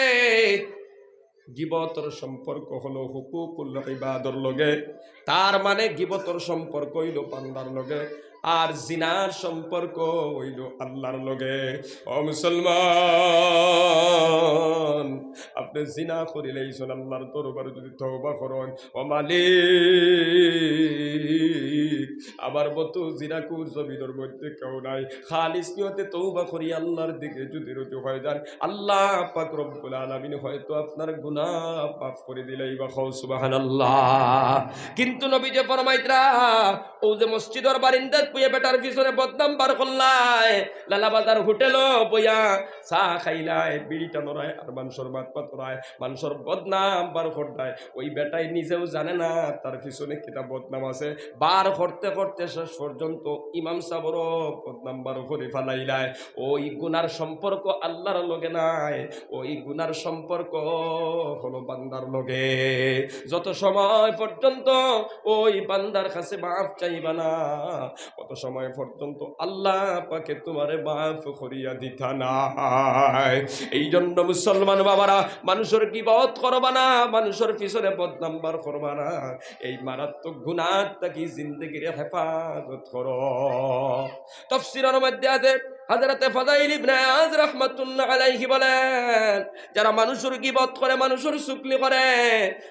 গিবতর সম্পর্ক হলো হুকুকুল ইবাদর লগে। তার মানে গিবতর সম্পর্ক অইলো বান্দার লগে, আর জিনার সম্পর্ক অইলো আল্লাহর লগে। ও মুসলমান, আপনে জিনা করিলাইছইন, আল্লাহর দরবারে যদি তওবা করইন, ও মালিক, আমার মতো জিনাকুর জমিনর মধ্যে কেউ নাই। খালিস নিয়তে তওবা করি আল্লাহর দিকে যদি রুজু হয়ে যান, আল্লাহ পাক রব্বুল আলামিন হয়তো আপনার গুনাহ মাফ করি দিলাইবা। কও সুবহানাল্লাহ। কিন্তু নবীয়ে ফরমাইতরা, ও যে মসজিদর বারিন্দাত বইয়া বেটার পিছনে বদনাম বার করলায়, লালাবাজার হোটেলো বইয়া চা খাইলায়, বিড়ি টানরায়, আর মানুষর মাত পাতরায়, মানুষর বদনাম বার কররায়, ওই বেটায় নিজেও জানে না তার পিছনে কিতা বদনাম আছে। বার করতে করতে শেষ পর্যন্ত ইমাম সাবরও বদনাম বার করি ফালাইলায়। ওই গুনার সম্পর্ক আল্লাহর লগে নাই, ওই গুনার সম্পর্ক হলো বান্দার লগে। যত সময় পর্যন্ত ওই বান্দার কাছে মাফ চাইবা না, অত সময় পর্যন্ত আল্লাহ পাকে তোমারে মাফ করিয়া দিতা নায়। এই জন্য মুসলমান বাবারা, মানুষর গিবত করবা না, মানুষর পিছনে বদনাম বার করবা না। এই মারাত্মক গুনাহ থাকি জিন্দেগিরে হেফাজত করো। তাফসীরর মধ্যে আছে, হযরতে ফাদাইল ইবনে আয়াজ রাহমাতুল্লাহ আলাইহি বলেন, যারা মানুষর গিবত করে, মানুষর চুগলি করে,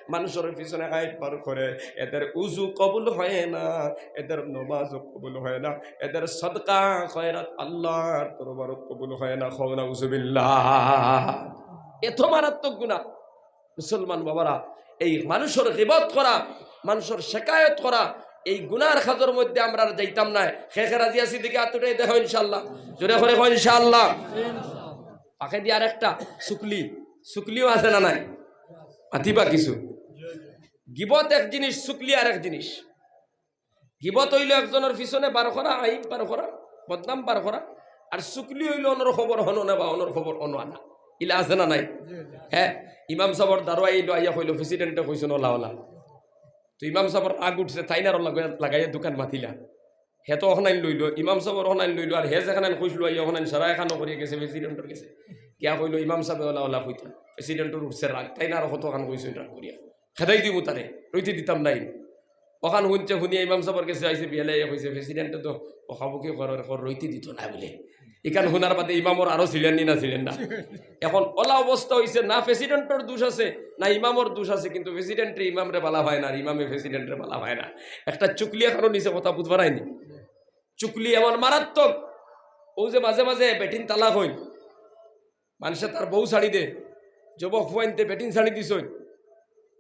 মানুষর পিছনে আইব বার করে, এদের উজু কবুল হয় না, এদের নমাজও কবুল হয় না, এদের সদকা খয়রাত আল্লাহর দরবারও কবুল হয় না। কও নাউজুবিল্লাহ। এত মারাত্মক গুনাহ। মুসলমান বাবারা, এই মানুষর গিবত করা, মানুষর শেকায়ত করা, এই গুনার কাজর মধ্যে আমরা আর যাইতাম না। কে কে রাজি আছি দেখি আত উঠাই দেখাও ইনশাআল্লাহ। জোরে করি কও ইনশাআল্লাহ। পাখে দিয়ে আরেকটা চুগলি, চুগলিও আছে না নাই? মাতিবা কিছু। গিবত এক জিনিস, চুগলি আরেক জিনিস। গিবত অইলো একজনর পিছনে বার করা, আইব বার করা, বদনাম বার করা। আর চুগলি অইলো অনর খবর হনো না বা অনর খবর অনো আনা। ইলা আছে না নাই? হ্যাঁ, ইমাম সাবর দারোয়াই আইলো, আইয়া কইলো, "প্রেসিডেন্টে কইছইন ওলা ওলা।" তো ইমাম সাবর রাগ উঠছে, তাইন আরো লাগাইয়া দুকান মাতিলা। হে তো অখানাইন লইলো, ইমাম সাবর অখানাইন লইলো, আর হে যেখানাইন কইছলো, আইয়া অখানাইন সারা এখানো করিয়া গেছে প্রেসিডেন্টর গেছে। গিয়া কইলো, "ইমাম সাবে ওলা ওলা কইতা।" প্রেসিডেন্টর উঠছে রাগ, তাইন আরো কতখান কইছইন রাগ করিয়া। "খেদাই দিমু তারে, রইতে দিতাম নাইন।" অখান হুনছে, হুনিয়া ইমাম সাবর গেছে আইছে, বিয়ালে আইয়া কইছে, "প্রেসিডেন্টে তো বকাবকি করের, কর রইতে দিত না বুলে।" ইখান হুনার বাদে ইমামর আরো ছিড়ের নি না ছিড়ের না? এখন ওলা অবস্থা অইছে, না প্রেসিডেন্টর দোষ আছে, না ইমামর দোষ আছে, কিন্তু প্রেসিডেন্টে ইমামরে বালা পায় না, আর ইমামে প্রেসিডেন্টরে বালা পায় না। একটা চুগলি এখানো নিচে কথা বুঝবার আইনি। চুগলি এমন মারাত্মক, অউ যে মাঝে মাঝে বেটিন তালাক অইন, মানষে তার বউ ছাড়ি দে, যুবক ফুয়াইন্তে বেটিন ছাড়ি দিছইন,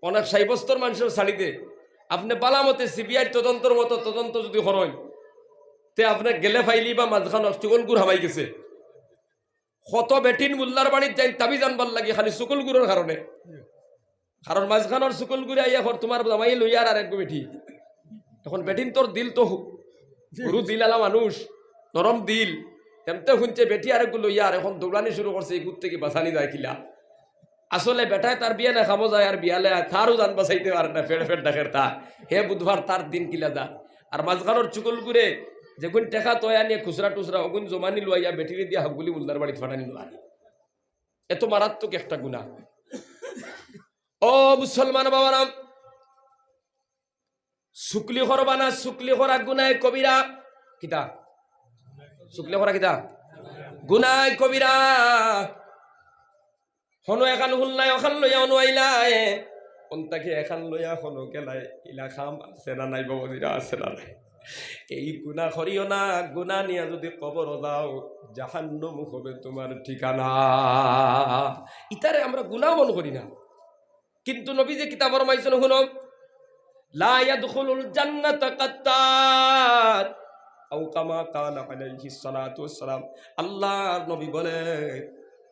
অনেক সাব্যস্তর মানষেও ছাড়ি দে। আপনে বালা মতে সিবিআইর তদন্তর মতো তদন্ত যুদি করইন, তে আপনে গেলে পাইলিবা মাঝখানো চুগলখুর হামাই গেছে। কত বেটিন মোল্লার বাড়িত যাইন তাবিজ আনবার লাগি খালি চুগলখুরর কারণে। কারণ মাঝখানর চুগলখুরে আইয়া কর, "তুমার জামাই লইয়া আর আরেকগু বেটি।" এখন বেটিনতর দিল তো হু-, হুরু দিল আলা মানুষ, নরম দিল। তেমতে হুনছে বেটি আরেকগু লইয়া আর এখন দৌড়ানি শুরু করছে, ইগুর থাকি বাঁচানি যায় কিলা। আসলে বেটায় তার বিয়ানে খামো যায় আর বিয়ালে আয়, তারও জান বাঁচাইতে পারে না, ফেড় ফেড় ডাকের তা। হে বুধবার তার দিন কিলা যা। আর মাঝখানর চুগলখুরে যেগুন টেকা তয় আনিয়া খুচরা টুচরা, অগুন জমানি লুয়াইয়া বেটিরে দিয়া হাগুলি মোল্লার বাড়িত ফাটানি লুয়ানি। এত মারাত্মক একটা গুনা। ও মুসলমান বাবারা, চুগলি করবা না, চুগলি করা গুনায় কবিরা। কিতা? চুগলি করা কিতা? গুনায় কবিরা। হনো এখান হুনলায়, ওখান লইয়া হনো আইলায়, কোন তাকে এখান লইয়া হনো গেলায়, ইলা কাম আছে না নাই বাবাজিরা, আছে না নাই? এই গুনা করিও না, গুনা নিয়া যুদি কবর যাও, জাহান্নাম হবে তুমার ঠিকানা। ইতারে আমরা গুনা মন করি না, কিন্তু নবীজি কিতা ফরমাইছইন হুনো, "লা ইয়াদখুলুল জান্নাতা কাত্তাত।" আও কামা কালা আলাইহিস সালাতু ওয়াস সালাম। আল্লাহর নবী বলে,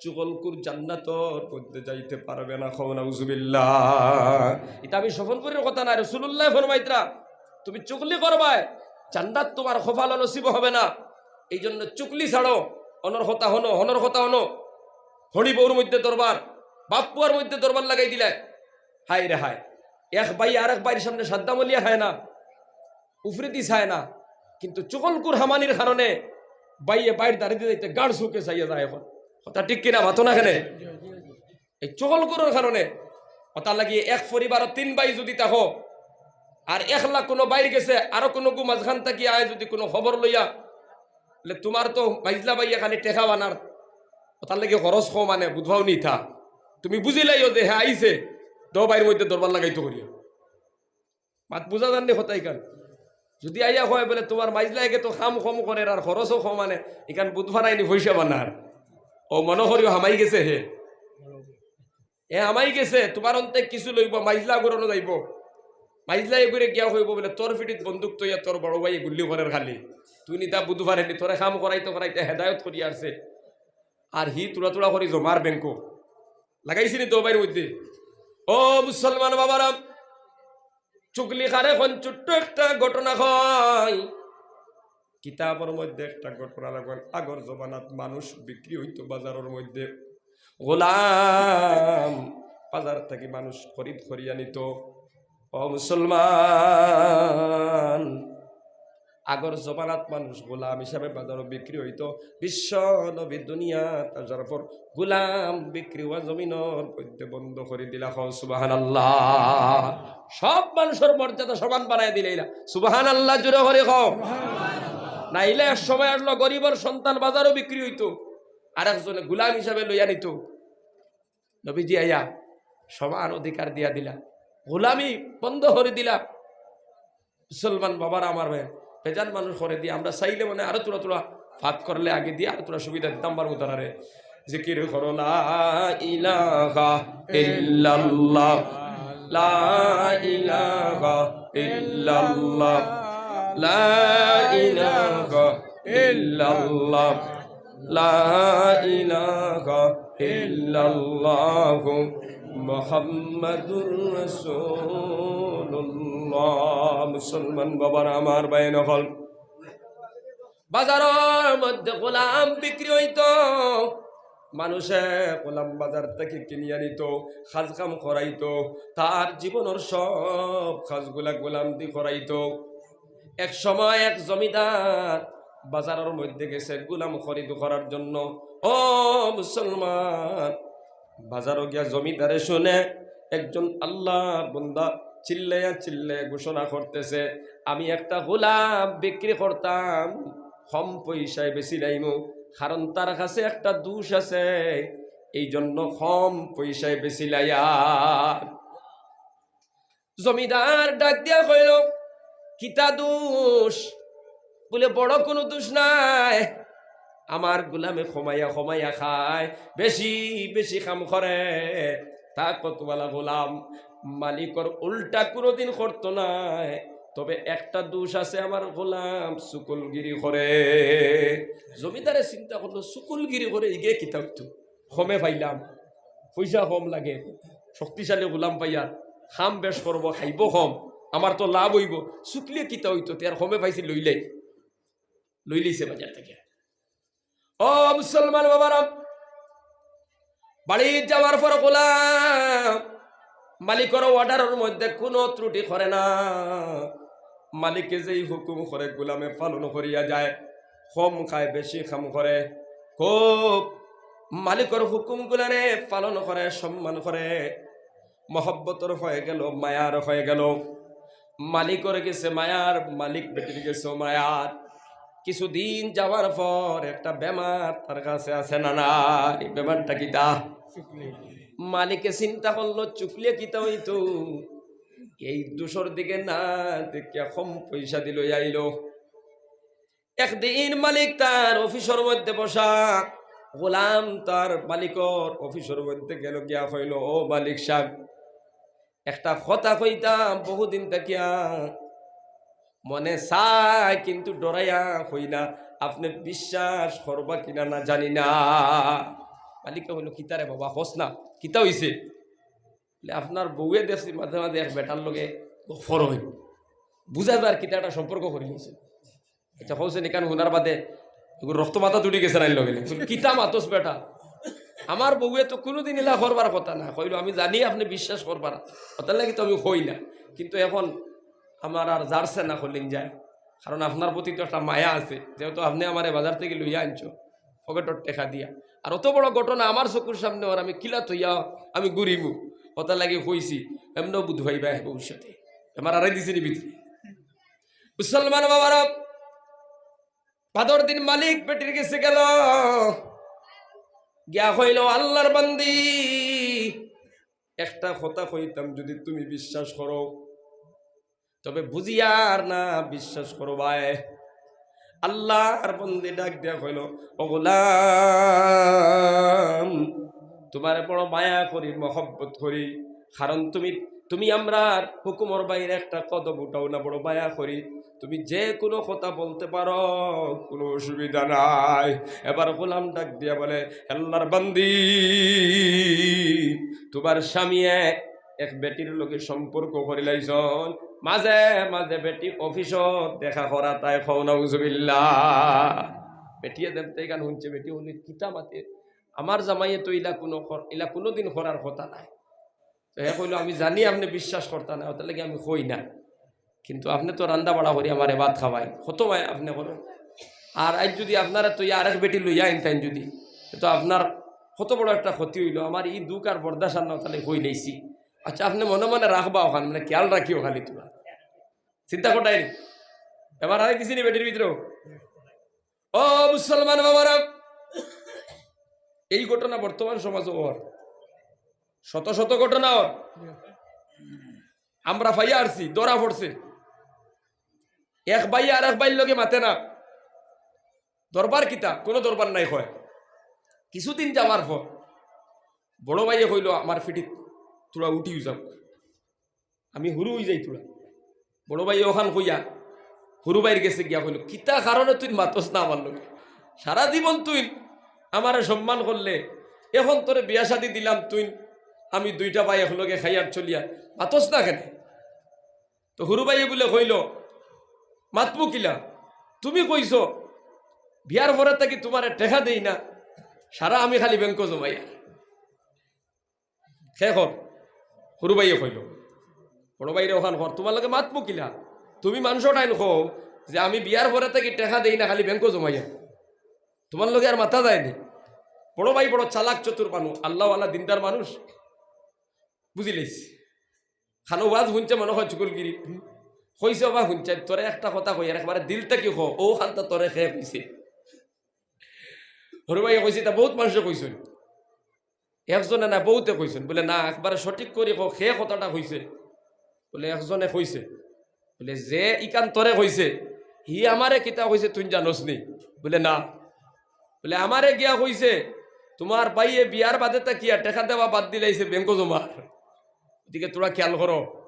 "চুগলখুর জান্নাতর মধ্যে যাইতে পারবে না।" কও নাউজুবিল্লাহ। ইতা আমি স্বপনপুরীর কথা না, রাসূলুল্লায় ফরমাইতরা, "তুমি চুগলি করবায়, জান্নাত তুমার কপালো নসিব হবে না। এই জন্য চুগলি ছাড়ো, হনর কথা হনো, হনর কথা হনো।" হনি বউর মধ্যে দরবার, বাপ পুয়ার মধ্যে দরবার লাগাই দিলায়। হায় রে হায়, এক ভাই আরেক ভাইর সামনে সাদ্দা মলিয়া খায় না, উফরেদি চায় না, কিন্তু চুগলখুর হামানির কারণে ভাইয়ে ভাইর দাড়িদি যাইতে গাড় চউখে চাইয়া যায়। এখন কথা ঠিক কিনা? মাতো না কেনে? এই চুগলখুরর কারণে। অতার লাগি এক পরিবারো তিন ভাই যুদি থাকো, আর একলা কুনু বাইর গেছে, আরো কুনুগু মাঝখান থাকি আয় যুদি কুনু খবর লইয়া, বলে, "তুমার তো মাইজলা ভাইয়ে খালি টেকা বানার, অতার লাগি খরচ কম আনে, বুধবাও নি থা।" তুমি বুঝিলাইও যে হে আইছে, দো ভাইর মধ্যে দরবার লাগাইতো করিয়া। মাত বুঝা যার নি কথা ইখান? যুদি আইয়া কয় বলে, "তুমার মাইজলা একে তো কাম কম করের আর খরচও কম আনে, ইখান বুধবার আইনি পয়সা বানার।" ও মনো করিও হামাই গেছে হে। এ হামাই গেছে, তুমার অন্তে কিছু লইবো, মাইজলা ঘুরানো যাইবো। মাইজলা এগুরে গিয়া কইবো বলে, "তোর পিঠিত বন্দুক থইয়া তোর বড় ভাইয়ে গুল্লি করের খালি। তুই নিতা বুধবার আইনি, তোরে কাম করাইতে করাইতে হেদায়ত করি আরছে।" আর হি তুড়া তুড়া করি জমার ব্যাংকো। লাগাইছি নি দো ভাইর মধ্যে? ও মুসলমান বাবারা, চুগলি কারে কইন, ছোট্ট একটা ঘটনা কই। কিতাবর মধ্যে একটা ঘটনা রাখইন। আগর জমানাত মানুষ বিক্রি অইতো বাজারর মধ্যে। গোলাম বাজার থাকি মানুষ খরিদ করিয়া নিতো। ও মুসলমান, আগর জমানাত মানুষ গোলাম হিসাবে বাজারো বিক্রি অইতো। বিশ্ব নবী দুনিয়াত আসার পর গোলাম বিক্রি অওয়া জমিনর মধ্যে বন্ধ করি দিলা। কও সুবহানাল্লাহ। সব মানুষর মর্যাদা সমান বানাই দিলাইলা। সুবহানাল্লাহ জোরে করি কও। নাইলে এক সময় আসলো গরিবর সন্তান বাজারো বিক্রি অইতো, আরেকজনে গোলাম হিসাবে লইয়া নিতো। নবীজি আইয়া সমান অধিকার দিয়া দিলা, গোলামি বন্ধ করি দিলা। মুসলমান বাবারা আমার ভাই, বেজান মানুষ করেদি, আমরা চাইলে মানে আরো থুড়া থুড়া ফাঁক করলে আগেদি আরো থুড়া সুবিধা দিতাম পারমু তারারে। জিকির করো লা ইলাহা ইল্লাল্লাহ। لا إله إلا الله. لا إله إلا الله. لا إله إلا الله. محمد رسول الله. মুসলমান বাবারা আমার, ভাই নকল, বাজারর মধ্যে গোলাম বিক্রি অইতো, মানুষে গোলাম বাজার থাকি কিনিয়া নিতো, কাজ কাম করাইতো, তার জীবনর সব কাজগুলা গোলামদি করাইতো। এক সময় এক জমিদার বাজারর মধ্যে গেছে গোলাম খরিদ করার জন্য। ও মুসলমান, বাজারো গিয়া জমিদারে শুনে একজন আল্লাহর বান্দা চিল্লাইয়া চিল্লাইয়া ঘোষণা করতেছে, "আমি একটা গোলাম বিক্রি করতাম, কম পয়সায় বেচিলাইমু, কারণ তার কাছে একটা দোষ আছে, এই জন্য কম পয়সায় বেচিলাইয়ার।" জমিদার ডাক দিয়া কইল, "কিতা দোষ?" বলে, "বড় কুনু দোষ নাই, আমার গোলামে কমাইয়া কমাইয়া খায়, বেশি বেশি কাম করে, তাকতওয়ালা গোলাম, মালিকর উল্টা কুনুদিন করতো নায়। তবে একটা দোষ আছে, আমার গোলাম চুগলগিরি করে।" জমিদারে চিন্তা করলো, "চুগলগিরি করে, ইগে কিতা অইতো?" কমে পাইলাম, পয়সা কম লাগে, শক্তিশালী গোলাম পাইয়ার, কাম বেশ করবো, খাইবো কম, আমার তো লাভ অইবো। চুগলে কিতা অইতো, তে আর কমে পাইছি, লইলাই, লইলাইছে বাজার থাকি। ও মুসলমান বাবারা, বাড়িত যাওয়ার পর গোলাম মালিকর অর্ডারর মধ্যে কুনু ত্রুটি করে না। মালিকে যেই হুকুম করে গোলামে পালন করিয়া যায়। কম খায়, বেশি কাম করে, খুব মালিকর হুকুমগুলারে পালন করে, সম্মান করে, মহব্বতর হয়ে গেল, মায়ার হয়ে গেল। মালিকর গেছে মায়ার, মালিক বেটির গেছে মায়ার। কিছুদিন যাওয়ার পর একটা বেমার তার কাছে আছে না নাই? বেমারটা কিতা? মালিকে চিন্তা করলো, চুগলে কিতা অইতো, এই দোষর দিকে না দেখিয়া কম পয়সা দি লইয়া আইলো। একদিন মালিক তার অফিসর মধ্যে বসা, গোলাম তার মালিকর অফিসর মধ্যে গেল, গিয়া কইল, "ও মালিক সাব, একটা কথা কইতাম, বহুদিন থাকিয়া মনে চায়, কিন্তু ডরাইয়া কই না, আপনে বিশ্বাস করবা কিনা না জানি না।" মালিকে কইল, "কিতা রে বাবা, কস না, কিতা অইছে?" বলে, "আপনার বউয়ে দেখছি মাঝে মাঝে এক বেটার লগে গফর অয়, বুঝা যার কিতা একটা সম্পর্ক করি নিছে।" আচ্ছা, কইছে, "নিকান হুনার বাদে এগুর রক্ত মাথা তুলি গেছে নাইল লগে।" বলে, "কিতা মাতস বেটা? আমার বউয়ে তো কুনুদিন ইলা করবার কথা না।" কইল, "আমি জানি আপনে বিশ্বাস করবা না, অতার লাগি তো আমি কই না, কিন্তু এখন আমার আর জারছে না কইলেন যায়, কারণ আপনার প্রতি তো একটা মায়া আছে, যেহেতু আপনে আমারে বাজার থাকি লইয়া আনছো পকেটর টেকা দিয়া, আর অত বড় ঘটনা আমার চকুর সামনে অর, আমি কিলা থইয়া আমি ঘুরিমু, অতার লাগি কইছি, এমনেও বুঝ পাইবা ভবিষ্যতে।" আমার আড়াই দিছে নি ভিতরে। মুসলমান বাবারা, বাদর দিন মালিক বেটির গেছে গেল, গিয়া কইল, "আল্লাহর বান্দি, একটা কথা কইতাম, যদি তুমি বিশ্বাস করো, তবে বুঝিয়ার না বিশ্বাস করবায়।" আল্লাহর বান্দি ডাক দিয়া কইল, "ও গোলাম, তুমারে বড় মায়া করি, মহব্বত করি, কারণ তুমি, তুমি আমরার হুকুমর বাইরে একটা কদম উঠাও না, বড় মায়া করি, তুমি যে কুনু কথা বলতে পারো, কুনু অসুবিধা নাই।" এবার গোলাম ডাক দিয়া বলে, "আল্লাহর বান্দি, তুমার স্বামীয়ে এক বেটির লগে সম্পর্ক করিলাইছন, মাঝে মাঝে বেটি অফিসো দেখা করা তাই, কও নাউজুবিল্লাহ।" বেটিয়ে দেখতে এখান হুনছে, বেটি হুনি, "কিতা মাতে? আমার জামাইয়ে তো ইলা কুনু কর-, ইলা কুনুদিন করার কথা নায়।" তো হে কইল, "আমি জানি আপনে বিশ্বাস করতা না, অতার লাগি আমি কই না, কিন্তু আপনে তো রান্দা বাড়া করি আমারে ভাত খাওয়াইন, কত মায়া আপনে করইন, আর আইজ যদি আপনারে তো আরেক বেটি লইয়া আইনতাইন যদি, তো আপনার কত বড় একটা ক্ষতি অইলো, আমার ই দুখ আর বরদাস্ত আর না, অতার লাগি কইলাইছি। আচ্ছা, আপনে মনে মনে রাখবা অখান, মানে খেয়াল রাখিও খালি তুমার।" চিন্তা করতাই নি? এবার আরেক দিছি নি বেটির ভিতরে। ও মুসলমান বাবারা, এই ঘটনা বর্তমান সমাজো অর, শত শত ঘটনা অর। আমরা পাইয়া আরছি, ধরা পড়ছে। এক ভাইয়ে আরেক ভাইর লগে মাতে না। দরবার কিতা? কুনু দরবার নাই কয়। কিছুদিন যাওয়ার পর বড় ভাইয়ে কইল, "আমার পিঠিত থুড়া উঠিও যাও।" আমি হুরু অই যাই তোরা। বড় ভাই অখান কইয়া হুরু ভাইর গেছে গিয়া কইল, "কিতা কারণে তুই মাতস না আমার লগে? সারা জীবন তুই আমারে সম্মান করলে, এখন তোরে বিয়া শাদি দিলাম, তুই আমি দুইটা ভাই একলগে খাইয়ার চলিয়া, মাতস না কেনে?" তো হুরু ভাইয়ে বুলে কইল, "মাতমু কিলা? তুমি কইছো বিয়ার পরে থাকি তুমারে টেকা দেই না, সারা আমি খালি ব্যাংকো জমাইয়ার।" কে কর? হুরু ভাইয়ে কইল। বড় ভাইরে অখান কর, "তুমার লগে মাতমু কিলা? তুমি মানষর টাইন কও যে আমি বিয়ার পরে থাকি টেকা দেই না, খালি ব্যাংকো জমাইয়ার। তুমার লগে আর মাতা যায়নি।" বড় ভাই বড় চালাক চতুর মানুষ, আল্লাহওয়ালা দিনদার মানুষ, বুঝিলাইছি। খানো ওয়াজ হুনছে মনে অয় চুগলগিরি। কইছে, "ওবা হুনছে, তোরে একটা কথা কইয়ার, একবারে দিল থাকি ক, অউ খানতা তোরে কে কইছে?" হুরু ভাইয়ে কইছে, "ইতা বউত মানষে কইছইন।" একজনে না, বউতে কইছইন। বুলে, "না, একবারে সঠিক করি ক, কে কথাটা কইছে?" বুলে, "একজনে কইছে।" বুলে, "যে ইখান তোরে কইছে, হি আমারে কিতা কইছে তুই জানোস নি?" বুলে, "না।" বুলে, "আমারে গিয়া কইছে, তুমার ভাইয়ে বিয়ার বাদে থাকিয়া টেকা দেওয়া বাদ দিলাইছে, ব্যাংকো জমার।" এদিকে তোরা খেয়াল করো,